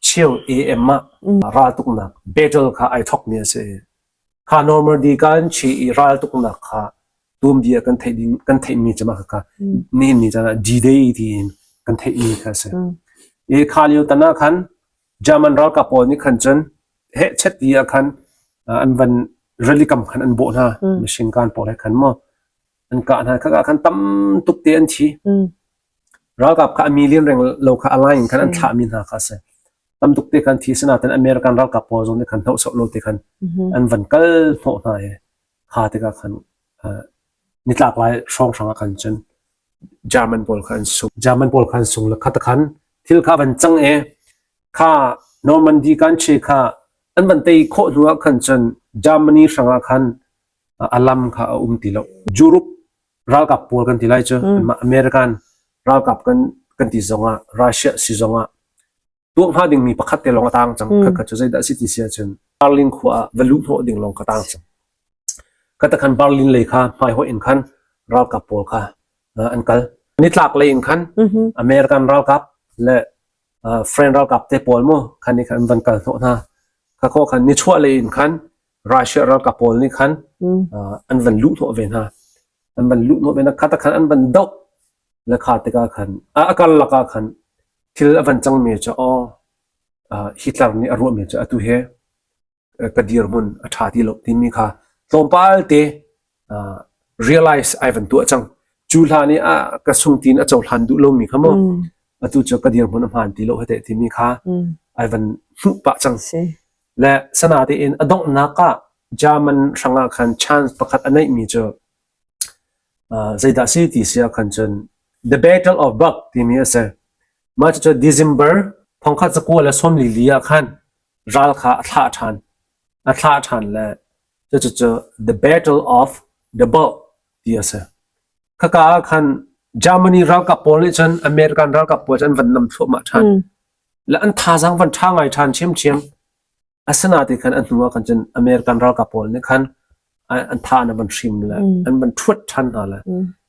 cheu AM ah raltuknak battle kha ai thokmi a si. Kha Normandy kan chi i raltuknak kha tuanbia kan theih ding kan theihmi cu mah kha nihin ni caan ah D-Day tiin kan theihmi kha a si. I kha lio tan ah khan German ralkap pawl nih khan cun hehchet ti ah khan an van rili kam khan an bawh hna machine gun pawl he khan maw an kah hna khaka khan tam tuk te an thi ralkap kha a million reng lo kha a line khan an thlah mi hna kha si tam tuk te khan thi sinaten American ralkap pawl zong nih khan hnoh lo te khan an van kal hnawh hna i kha tikah khan. Nitlak lai hrawnghrang ah khan cun German pawl kha an sung. German pawl kha an sung le kha khan thil kha van cang i kha Normandy kan che kha an van tei khawh hnu ah khan cun Germany hrangah khan a lam kha a um ti lo. Europe ralkap pawl kan ti lai cu American ralkap kan kan ti zongah Russia si zongah tuah hnga dingmi pakhat te lawng a tang cang. Kha kha cu zeidah a si ti si ahcun Berlin khua ah va luh hnawh ding lawng ka tang cang. Ka ta khan Berlin lei kha hmaihoih in khan ralkap pawl kha an kal. Nitlak lei in khan American ralkap le French ralkap te pawl mu khan nih khan an van kal hnawh hna. Kha kho khan nichuah lei in khan Russia ralkap pawl nih khan an van luh hnawh ve hna. An van luh hnawh ve hna. Kha ta khan an van doh le kha tikah khan a karlak ah khan thil a van cangmi cu aw Hitler nih a ruahmi cu atu hi ka dirhmun a ṭha ti lo timi kha tlawmpal te realize ai van tuah cang. Cu hlan i a ka sung tiin a cohlan duh lomi kha mu atu cu ka dirhmun a hmaan ti lo hete timi kha ai van hmuh pah cang. Le sana tein a donghnak ah German hrangah khan chance pakhat a neihmi cu Zeidah si ti si ahkhan cun The Battle of Bug timi a si. Mah cucu December thongkhat zakua le sawmli li ah khan ral kha a thlah ṭhan. A thlah ṭhan le cucu The Battle of the Bulge ti a si. Khaka ah khan Germany ralkap pawl nih cun American ralkap pawl cu an van nam thluahmah ṭhan. Le an thazaang van ṭha ngai ṭhan ṭhiamṭhiam. Asinain khan a hnu ah khan cun American ralkap pawl nih khan an tha an van hrim le an van ṭhuat ṭhan hna le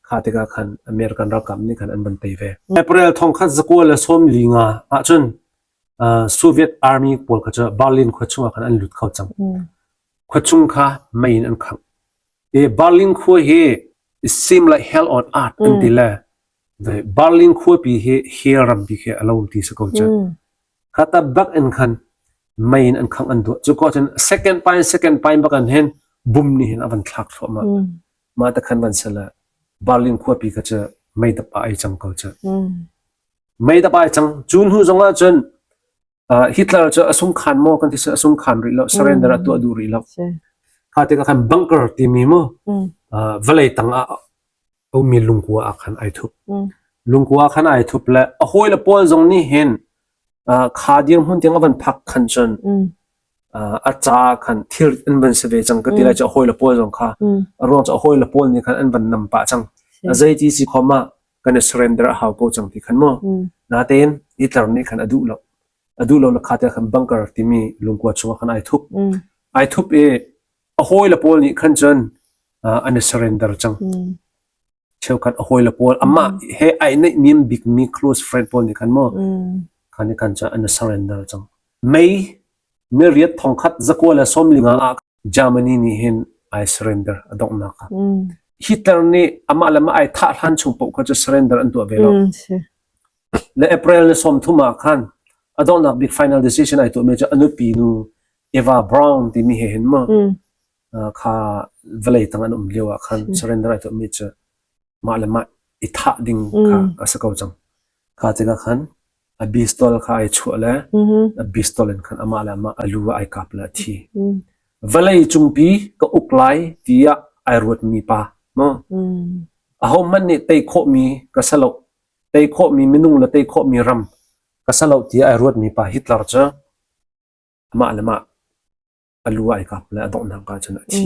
kha tikah khan American ralkap nih khan an van tei ve. April thongkhat zakua le sawmli nga ahcun Soviet Army pawl kha cu Berlin khua chungah khan an lut kho cang. Khua chung kha mei in an khangh. I Berlin khua hi it seem like hell on earth an ti le Berlin khuapi hi hell rampi khi a lo ti si ko cu. Khata bak in khan mei in an khangh an duah. Cu ko cun second pine second pine bak an hin bum nih hin a van thlak thluahmah. Mah te khan van sala Berlin khuapi kha cu mei dap ah ai cang ko cu. Mei dap ai cang. Cu hnu zong ah cun Hitler cu a sungkhan maw kan ti a sungkhan rih lo surrender a tuah duh rih lo. Kha tikah khan bunker timi mu vawlei tang ah ummi lungkua ah khan ai thup. Lungkua khan ai thup le a hawile pawl zong nih hin kha dirhmun tiang a van phak khan cun a ca khan thil an van si ve cang ka ti lai cu a hawile pawl zong kha a ruang cu a hawile pawl nih khan an van nam pah cang. Zei ti si khom ah kan i surrender a hau ko cang ti khan mu. Natein Hitler nih khan a duh lo. A duh lo le kha te khan bunker timi lungkua chungah khan ai thup. Ai thup i a hawile pawl nih khan cun an i surrender cang. Cheukhat a hawile pawl amah he ai neihniam bikmi close friend pawl nih khan mu khan nih khan cun an i surrender cang. May ni riat thongkhat zakua le sawmli nga ah Germany nih hin ai surrender a donghnak ah. Hitler nih amah le mah ai thah hlan chung paoh kha cu surrender an tuah ve lo. Le April ni 30 ah khan a donghnak bik final decision ai tuahmi cu a nupi nu Eva Braun timi he hin mu kha vawlei tang an um lio ah khan surrender ai tuahmi cu mah le mah i thah ding kha a si ko cang. Kha tikah khan a pistol kha ai chuah le a pistol in khan amah le amah a lu ah ai kap le a thi. Vawlei cungpi ka uk lai tiah ai ruatmi pa mu ahohmanh nih tei khawhmi ka si lo tei khawhmi minung le tei khawhmi ram ka si lo tiah ai ruatmi pa Hitler cu amah le mah a lu ai kap le a donghnak ah cun a thi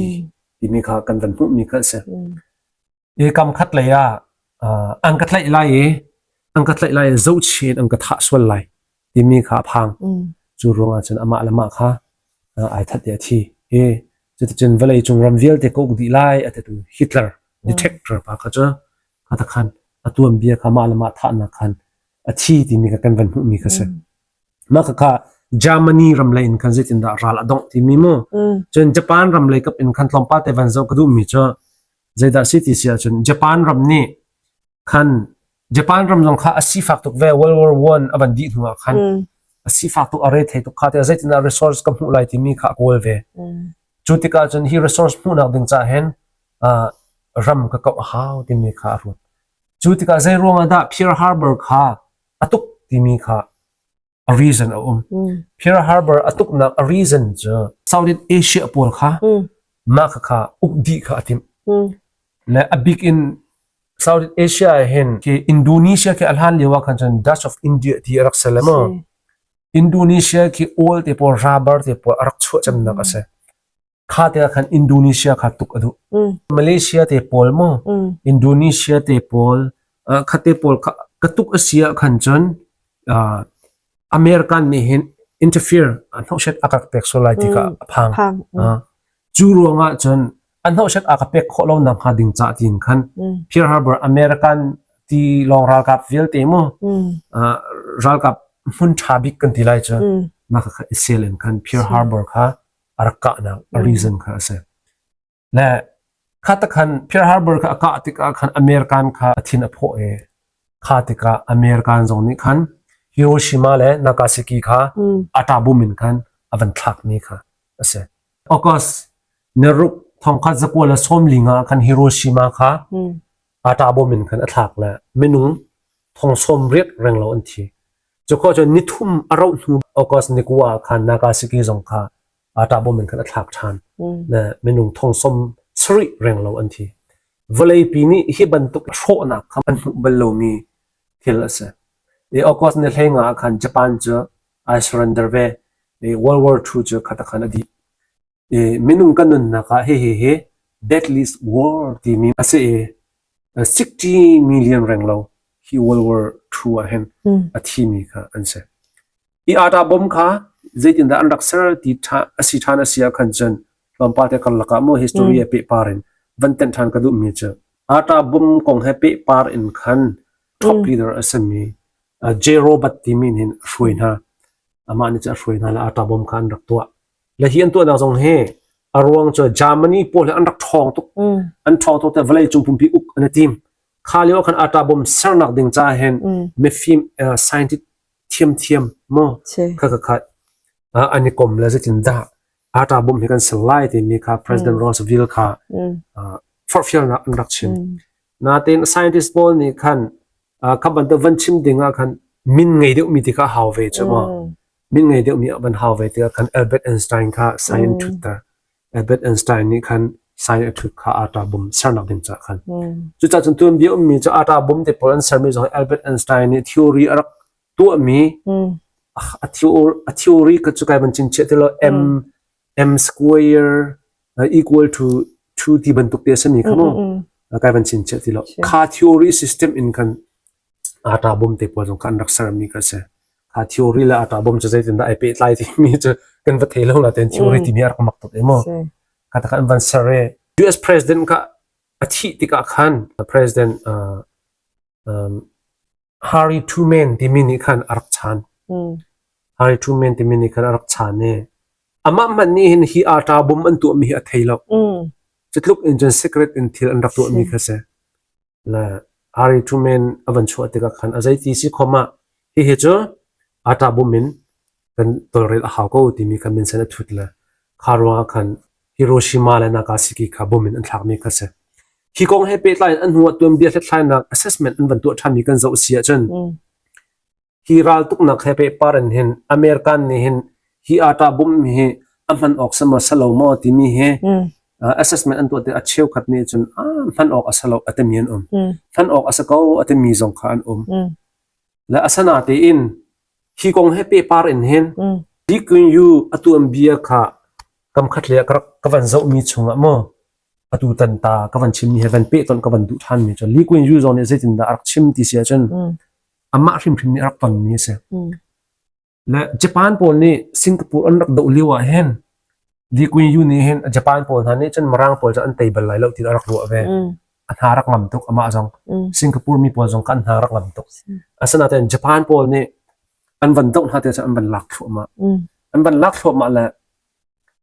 timi kha kan van hmuhmi kha a si. Hi kam khat lei ah an ka tlaih lai i an ka tlaih lai i zohchih in an ka thah sual lai timi kha a phang. Cu ruangah cun amah le mah kha ai that i a thi. I cuticun vawlei cung ram vialte ka uk dih lai a titu Hitler detector pa kha cu kha khan a tuanbia kha mah le mah thahnak khan a thi timi kha kan van hmuhmi kha si. Mah khakha Germany ram lei in khan zeitindah ral a dongh timi mu. Cun Japan ram lei kap in khan tlawmpal te van zoh ka duhmi cu zeidah si ti si ahcun Japan ram nih khan Japan ram zong kha a sifak tuk ve World War One a van dih hnu ah khan a sifak tuk a re thei tuk kha te zeitindah resource ka hmuh lai timi kha a kawl ve. Cu tikah cun hi resource hmuhnak ding ca hin ram ka kauh a hau timi kha a ruat. Cu tikah zei ruangah dah Pearl Harbor kha a tuk timi kha a reason a um. Pearl Harbor a tuknak a reason cu Southeast Asia pawl kha mah kha uk dih kha a timh. Le a bik in Southeast Asia ah hin khi Indonesia khi a hlan lio ah khan cun Dutch of India ti a rak si le maw? Indonesia khi oil te pawl rubber te pawl a rak chuah cemnak a si. Kha te ah khan Indonesia kha tuk a duh. Malaysia te pawl maw? Indonesia te pawl kha te pawl kha ka tuk a si ah khan cun American nih hin interfere a hnawhset a ka pek sual lai ti kha a phang. Cu ruangah cun a hnawhset a ka pek khawh lo nak hnga ding ca tiin khan Pearl Harbor American ti lawng ralkap vialte mu ralkap hmun ṭha bik kan ti lai cu mah kha i sel in khan Pearl Harbor kha a rak kahnak a reason kha a si. Le kha takhan Pearl Harbor kha a kah tikah khan American kha a thin a phawh i kha tikah American zong nih khan Hiroshima le Nagasaki kha ata bum in khan a van thlakmi kha a si. August niruk thongkhat zakua le sawmli nga khan Hiroshima kha ata bom in khan a thlak le minung thong sawm riat renglo an thi. Cu khawh cun nithum a rauh hnu August nikua ah khan Nagasaki zong kha ata bom in khan a thlak ṭhan. Le minung thong sawm sarih renglo an thi. Vawleipi nih hi bantuk hrawhnak kha an hmuh bal lomi thil a si. I August ni hleinga ah khan Japan cu ai surrender ve. I World War II cu kha khan a dih. I minung kan nunnak ah hihi hi deadliest war timi a si i 60 million renglo hi World War II ah hin a thimi kha an si. Hi ata bom kha zeitindah an rak ser ti ṭha a si ṭhan a si ah khan cun tlawmpal te karlak ah maw history he pehpar in van tenh ṭhan ka duhmi cu ata bom kong he pehpar in khan top leader a simi J. Robert timi nih a hruai hna. Amah nih cun a hruai hna le ata bom kha an rak tuah. Le hi an tuahnak zong hi a ruang cu Germany pawl hi an rak ṭhawng tuk. An ṭhawng tuk te vawlei cung pumpi uk an i tim. Kha lio khan ata bom sernak ding ca hin mifim scientist thiamthiam maw kha kha kha an i kom le zeitin dah ata bom hi kan ser lai timi kha President Roosevelt kha forhfialnak an rak chim. Natin scientist pawl nih khan kha bantuk van chim ding ah khan min ngei deuhmi ti kha hau ve cu maw. Min ngei deuhmi van hau ve tikah khan Albert Einstein kha science thutter. Albert Einstein nih khan science a thut kha ata bom sernak ding caah khan. Cucaah cun tuanbia ummi cu ata bom te pawl an sermi zong Albert Einstein nih theory a rak tuahmi a theory kha cu kai ban chin chiah ti lo m m square equal to 2 ti bantuk te a simi kha mu kai van chin chiah ti lo kha theory system in khan ata bom te pawl zong kha an rak sermi kha si kha theory le ata bom cu zeitindah ai pehtlai timi cu kan va thei lo na ten theory timi a rak mak tuk emo kha ta kan van ser e US president kha a thih tikah khan president um, Harry Truman timi nih khan a rak chan Harry Truman timi nih khan a rak chan i amah hmanh nih hin hi ata bom an tuahmi hi a thei lo cutluk in cun secret in thil an rak tuahmi kha si Le Harry Truman a van chuah tikah khan a zeiti si khom ah hihi cu ata bum in kan tawlrel a hau ko timi kha minsen a thut le kha ruangah khan Hiroshima le Nagasaki kha bom in an thlakmi kha si. Hi kong he pehtlai in an hnu ah tuanbia hlathlainak assessment an van tuah ṭhanmi kan zoh si ahcun Hi raltuknak he pehpar in hin American nih hin hi ata bawmh hi a hman awk si maw si lo maw timi hi assessment an tuah tikah cheukhat nih cun hman awk a si lo a timi an um. Hman awk a si ko a timi zong kha an um. Le asana tein hi kong he pehpar in hin Lee Kuan Yew a tuanbia kha kam khat le ka rak ka van zohmi chungah maw atu tan ta ka van chimmi he van pehtonh ka van duh ṭhanmi cu Lee Kuan Yew zong nih zeitindah a rak chim ti si ahcun amah hrimhrim nih a rak tonmi a si. Le Japan pawl nih Singapore an rak doh lio ah hin Lee Kuan Yew nih hin Japan pawl hna nih cun Mirang pawl cu an tei bal lai lo ti a rak ruah ve. A hna rak ngam tuk amah zong. Singapore mi pawl zong kha an hna rak ngam tuk. Asinain Japan pawl nih an van doh hna te cu an van lak thluahmah. An van lak thluahmah le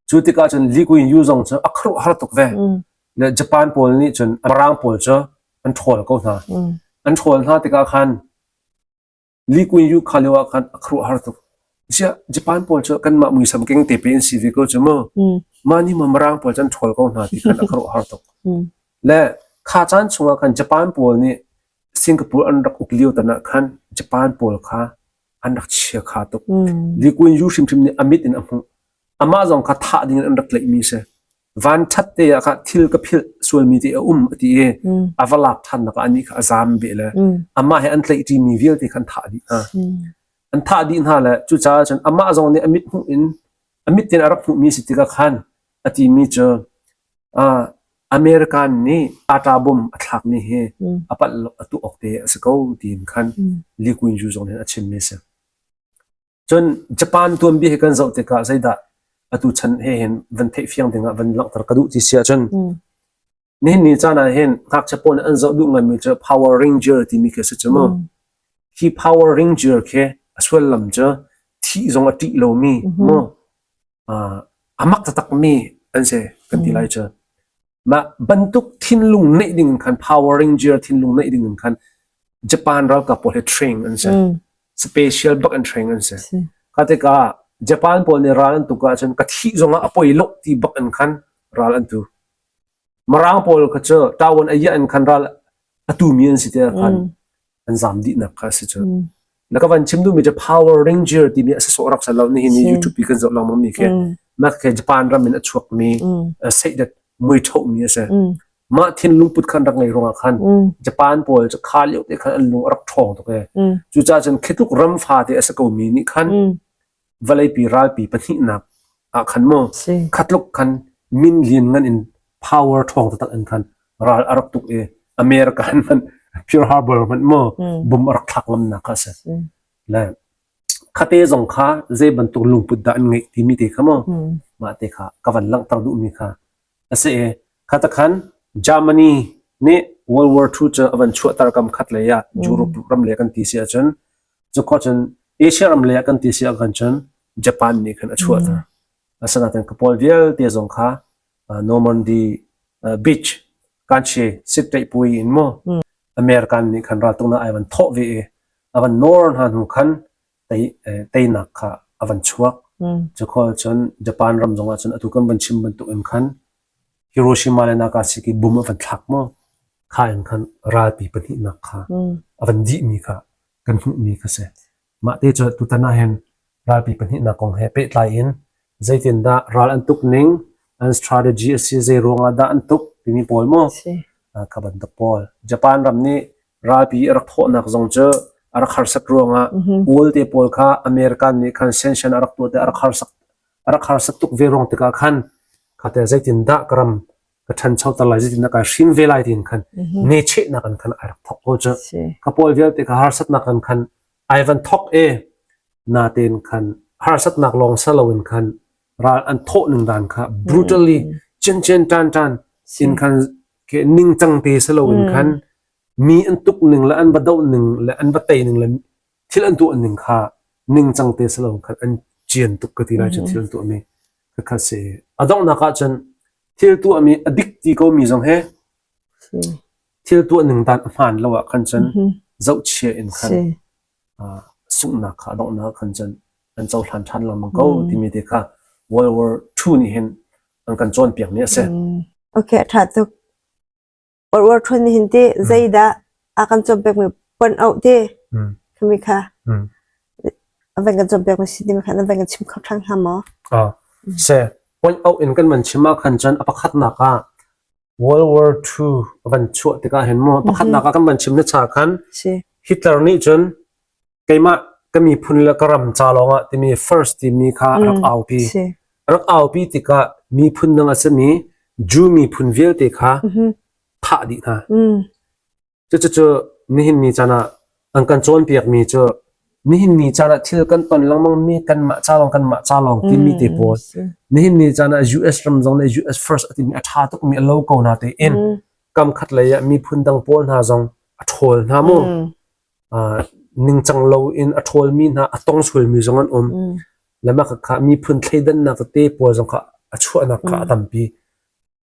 cu tikah cun Lee Kuan Yew zong cu a khuaruahhar tuk ve. Le Japan pawl nih cun Mirang pawl cu an ṭhawl ko hna. An ṭhawl hna tikah khan Lee Kuan Yew kha lio ah khan a khuaruahhar tuk. Ziah Japan pawl cu kanmah muisam keng te pe an si ve ko cu mu. Mah nih maw Mirang pawl cu an ṭhawl ko hna ti khan a khuaruahhar tuk. Le kha caan chungah khan Japan pawl nih Singapore an rak uk lio tan ah khan Japan pawl kha an rak chia kha tuk. Lee Kuan Yew hrimhrim nih a mit in a hmuh. Amah zong kha thah ding in an rak tlaihmi a si. Van ṭhat te ah kha thil ka philh sualmi te a um a ti i a va lak ṭhannak ah anih kha a zaam ve le amah he an tlaihṭimi vialte kha an thah dih hna. An thah dih hna le cucaah cun amah zong nih a mit hmuh in a mit in a rak hmuhmi si tikah khan a timi cu American nih ata bom a thlakmi hi a palh lo a tuah awk te a si ko tiin khan Lee Kuan Yew zong nih a chimmi a si. Cun Japan tuanbia hi kan zoh tikah zeidah atu chan he hin van theih fiang dingah van langhter ka duh ti si ahcun nihin ni caan ah hin ngakchia pawl nih an zoh duh ngaimi cu Power Ranger timi khi a si cu mu. Hi Power Ranger khi a sullam cu thih zong a ṭih lomi mu a mak taktakmi an si kan ti lai cu. Mah bantuk thinlung neih ding in khan Power Ranger thinlung neih ding in khan Japan ralkap pawl hi train an si. Special bak in train an si. Kha tikah Japan pawl nih ral an tuk ahcun ka thih zongah a poi lo ti bak in khan ral an tu. Mirang pawl kha cu tawan a iah in khan ral a tumi an si tiah khan an zam dihnak kha a si cu. Na ka van chim duhmi cu Power Ranger timi a sawh rak sal lo nihin ni YouTube i kan zoh lengmang mi khi mah khi Japan ram in a chuakmi seidat mui ṭhomi a si. Mah thinlung put khan rak ngei ruangah khan Japan pawl cu kha lio te khan an lung a rak ṭhawng tuk ee. Cucaah cun khi tluk ram fate a si komi nih khan vawleipi ralpi pahnihnak ah khan mu khatluk khan min lian ngan in power ṭhawng taktak in khan ral a rak tuk i American hmanh Pearl Harbor hmanh mu bom a rak thlak ngamnak kha a si. Le khate zong kha zei bantuk lungput dah an ngeih timi te kha mu mah te kha ka van langhter duhmi kha a si i khata khan Germany nih World War II cu a van chuahter kam khat lei ah Europe ram le kan ti si ahcun Cukhua cun Asia ram lei ah kan ti si ahkhan cun Japan nih khan a chuahter. Asinain ka pawl vialte zong kha Normandy Beach kanchi Sittepui in mu American nih khan raltuknak ai van thawh ve i a van nawr hna hnu khan teinak kha a van chuak. Cukhua cun Japan ram zong ah cun atu kan van chim bantuk in khan Hiroshima le Nagasaki bum a van thlak maw kha in khan ralpi pahnihnak kha a van dihmi kha kan hmuhmi kha si. Mah te cu tutan ah hin ralpi pahnihnak kong he pehtlai in zeitindah ral an tuk ning, an strategy a si, zei ruangah dah an tuk timi pawl mu kha bantuk pawl. Japan ram nih ralpi a rak thawhnak zong cu a rak harsat ruangah Ual te pawl kha American nih khan sanction a rak tuah te a rak harsak a rak harsat tuk ve ruang tikah khan khate zeitindah ka ram ka ṭhanchoter lai zeitindah kai hrim ve lai tiin khan ne chehnak an khan ai rak thok ko cu ka pawl vialte kha harsatnak an khan ai van thok e natein khan harsatnak lawng sa loin khan ral an thawh ning dan kha brutally chen chen tan tan in khan ke ningcang te sa loin khan mi an tuk ning le an va doh ning le an va tei ning le thil an tuah ning kha ningcang te si lo khan an cian tuk ka ti lai cu thil an tuahmi kha si. A donghnak ah cun thil tuahmi a dik ti ko mi zong he thil tuah ning dan a hmaan lo ah khan cun zohchia in khan sunghnak kha a donghnak khan cun an cohlan ṭhan lengmang ko timi te kha World War II nih hin an kan cawnpiakmi a si. Okay, a ṭha tuk. Uar ṭhun hin ti zeidah a kan cawnpiakmi pon auh ti khami kha a van kan cawnpiakmi si timi kha na van kan chim kho ṭhan hnga maw? Ah, se pon auh in kan van chim ah khan cun a pakhatnak ah World War II a van chuah tikah hin mu pakhatnak ah kan van chim na cha khan Hitler nih cun keimah ka miphun le ka ram ca lawngah timi first timi kha a rak aupi. A rak aupi tikah miphun dang a simi Jew miphun vialte kha thah dih hna. Cucu nihin ni caan ah an kan cawnpiakmi cu nihin ni caan ah thil kan ton lengmang mi kanmah ca lawng kanmah ca lawng timi te pawl nihin ni caan ah US ram zong nih US first a timi a ṭha tukmi a lo ko na tein kam khat lei ah miphun dang pawl hna zong a ṭhawl hna mu. Ningcang loin a ṭhawlmi hna a tong sualmi zong an um. Le mah kha miphun thleidannak tete pawl zong kha a chuahnak kha a tampi.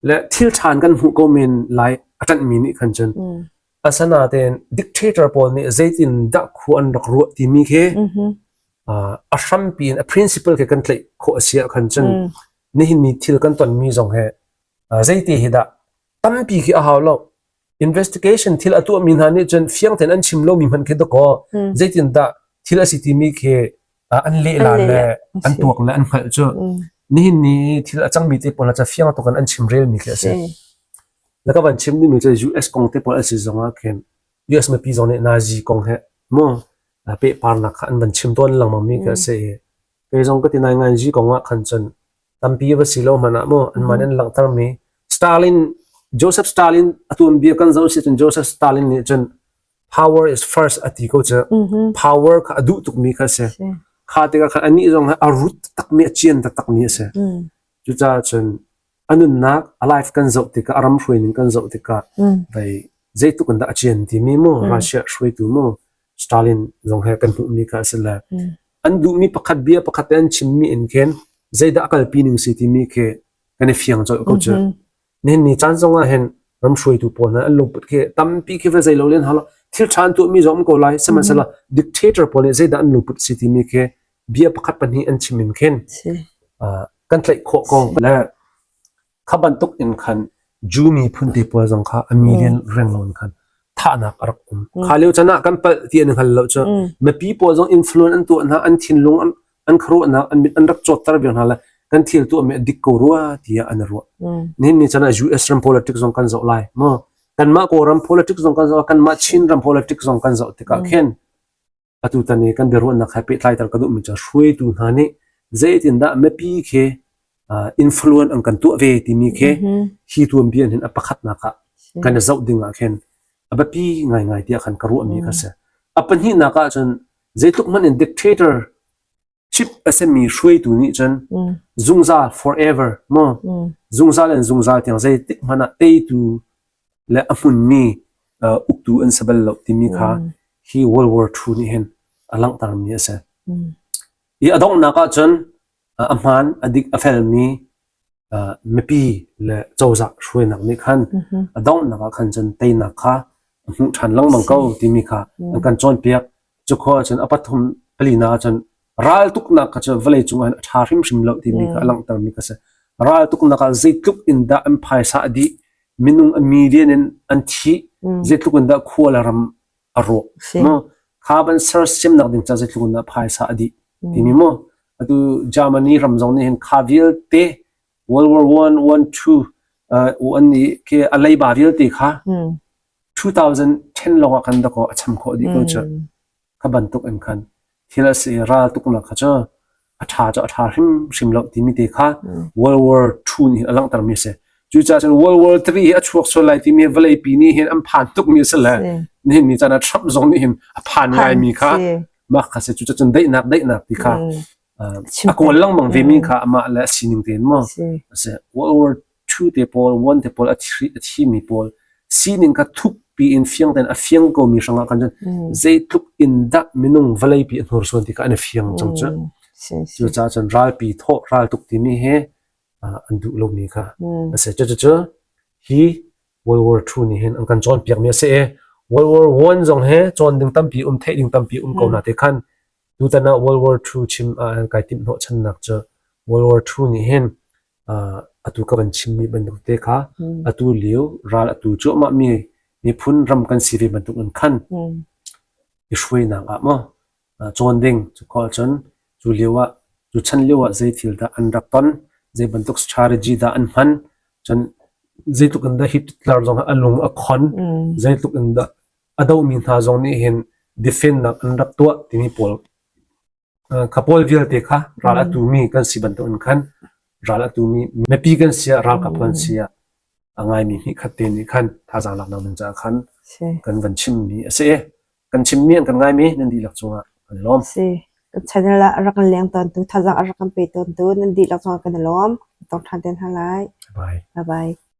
Le thil ṭhan kan hmuh ko men lai a ṭanhmi nih khan cun asanatein dictator pawl nih zeitin dah khua an rak ruah timi khi a hrampi in a principle khi kan tlaih khawh a si ah khan cun nihin ni thil kan tonmi zong he zeiti hi dah tampi khi a hau lo. Investigation thil a tuahmi hna nih cun fiang tein an chim lomi hmanh khi dakaw zeitindah thil a si timi khi an lehla le an tuak le an hngalh cu. Nihin ni thil a cangmi te pawl cu fiang tuk in an chimrelmi khi a si. Na ka van chim dingmi cu US kong te pawl a si zong ah khin US mipi zong nih Nazi kong he mu pehparnak kha an van chim tawn lengmangmi khi a si i kei zong ka ti nai ngai Nazi kong ah khan cun tampi va si lo hmanh ah mu anmah nih an langhtermi Stalin Joseph Stalin a tuanbia kan zoh si cun Joseph Stalin nih cun power is first a ti ko cu power kha a duh tukmi kha a si kha tikah khan anih zong a rut takmi a cian taktakmi a si cucaah cun a nunnak a life kan zoh tikah a ram hruaining kan zoh tikah vei zeitluk in dah a cian timi mu Russia hruaitu mu Stalin zong he kan hmuhmi kha a si le an duhmi pakhat bia pakhat te an chimmi in khin zeidah a kalpi ning si timi khi kan i fiang colh ko cu Nihin ni caan zong ah hin ram hruaitu pawl hna an lungput khi tampi khi va zei lo len halo thil ṭha an tuahmi zong um ko lai sihmanhsehlaw dictator pawl nih zeidah an lungput si timi khi bia pakhat pahnih an chim in khin kan tlaih khawh ko le kha bantuk in khan Jew miphun te pawl zong kha a million renglo in khan thahnak a rak um. Kha lio chan ah kan palh ti an hngal lo cu mipi pawl zong influence an tuah hna an thinlung an an khuaruahnak an mit an rak cawtter viar hna le kan thil tuahmi a dik ko rua tiah an ruah. Nihin ni chan ah US ram politics zong kan zoh lai maw? Kanmah Kawlram politics zong kan zoh kanmah Chin ram politics zong kan zoh tikah khin atu tan i kan biaruahnak he pehtlaiter ka duhmi cu hruaitu hna nih zeitindah mipi khi influence an kan tuah ve timi khi hi tuanbia hin a pakhatnak ah kan i zoh ding ah khin a biapi ngaingai tiah khan ka ruahmi kha si. A pahnihnak ah cun zeitluk hmanh in dictator chip a simi hruaitu nih cun zungzal forever maw zungzal in zungzal tiang zeitik hmanh ah teitu le a hmunmi uktu an si bal lo timi kha hi World War II nih hin a langhtermi a si. I a donghnak ah cun a hmaan a dik a felmi mipi le cozah hruainak nih khan a donghnak ah khan cun teinak kha a hmuh ṭhan lengmang ko timi kha an kan cawnpiak. Cu khua ahcun a pathum palinak ahcun raltuknak kha cu vawlei cung ah a ṭha hrimhrim lo timi kha a langhtermi kha si. Raltuknak ah zeitluk in dah an phaisa a dih, minung a million in an thih, zeitluk in dah khua le ram a rawk. Mu kha ban sersiamnak ding ca zeitluk in dah phaisa a dih timi mu. Atu Germany ram zong nih hin kha vialte World War One, One, Two, uh, an i ke a leiba vialte kha 2010 lawng ah khan dakaw a cham khawh dih ko cu. Kha bantuk in khan thil a si i ral tuknak kha cu a ṭha cu a ṭha hrimhrim lo timi te kha World War II nih a langhtermi a si. Cucaah cun World War III hi a chuak sual lai timi vawleipi nih hin an phan tukmi a si le nihin ni caan ah Trump zong nih hin a phan ngaimi kha mah kha si. Cucaah cun daihnak daihnak ti kha a kawl lengmang vemi kha amah le a sining tein maw a si. World War II te pawl, one te pawl a thimi pawl sining kha thukpi in fiang tein a fiang komi hrangah khan cun zeitluk in dah minung vawleipi a hnursuan ti kha an i fiang cang cu. Cucaah cun ralpi thawh raltuk timi hi an duh lomi kha a si. Cucu hi World War II nih hin an kan cawnpiakmi a si i World War I zong hi cawn ding tampi um, theih ding tampi um ko na te khan tutan ah World War II chim ah kai timh hnawhchannak cu World War II nih hin atu ka van chimmi bantuk te kha atu lio ral atu cuahmah mi miphun ram kan si ve bantuk in khan i hruainak ah maw cawn ding cu khawh cun cu lio ah cu chan lio ah zei thil dah an rak ton zei bantuk strategy dah an hman cun zeitluk in dah Hitler zong a lung a khon zeitluk in dah a dohmi hna zong nih hin defend nak an rak tuah timi pawl Kha pawl vialte kha ral a tumi kan si bantukin khan ral a tumi mipi kan si ah ralkap kan si ah a ngaimi hnihkhat te nih khan thazaang laknak ding caah khan kan van chimmi a si i kan chimmi an kan ngaimi nan dihlak cungah kan i lawm. Si. Kan channel ah a rak kan leng tawntu, thazaang a rak kan pe tawntu nan dihlak cungah kan i lawm. Tong ṭhan te hna lai. Bye. Bye bye.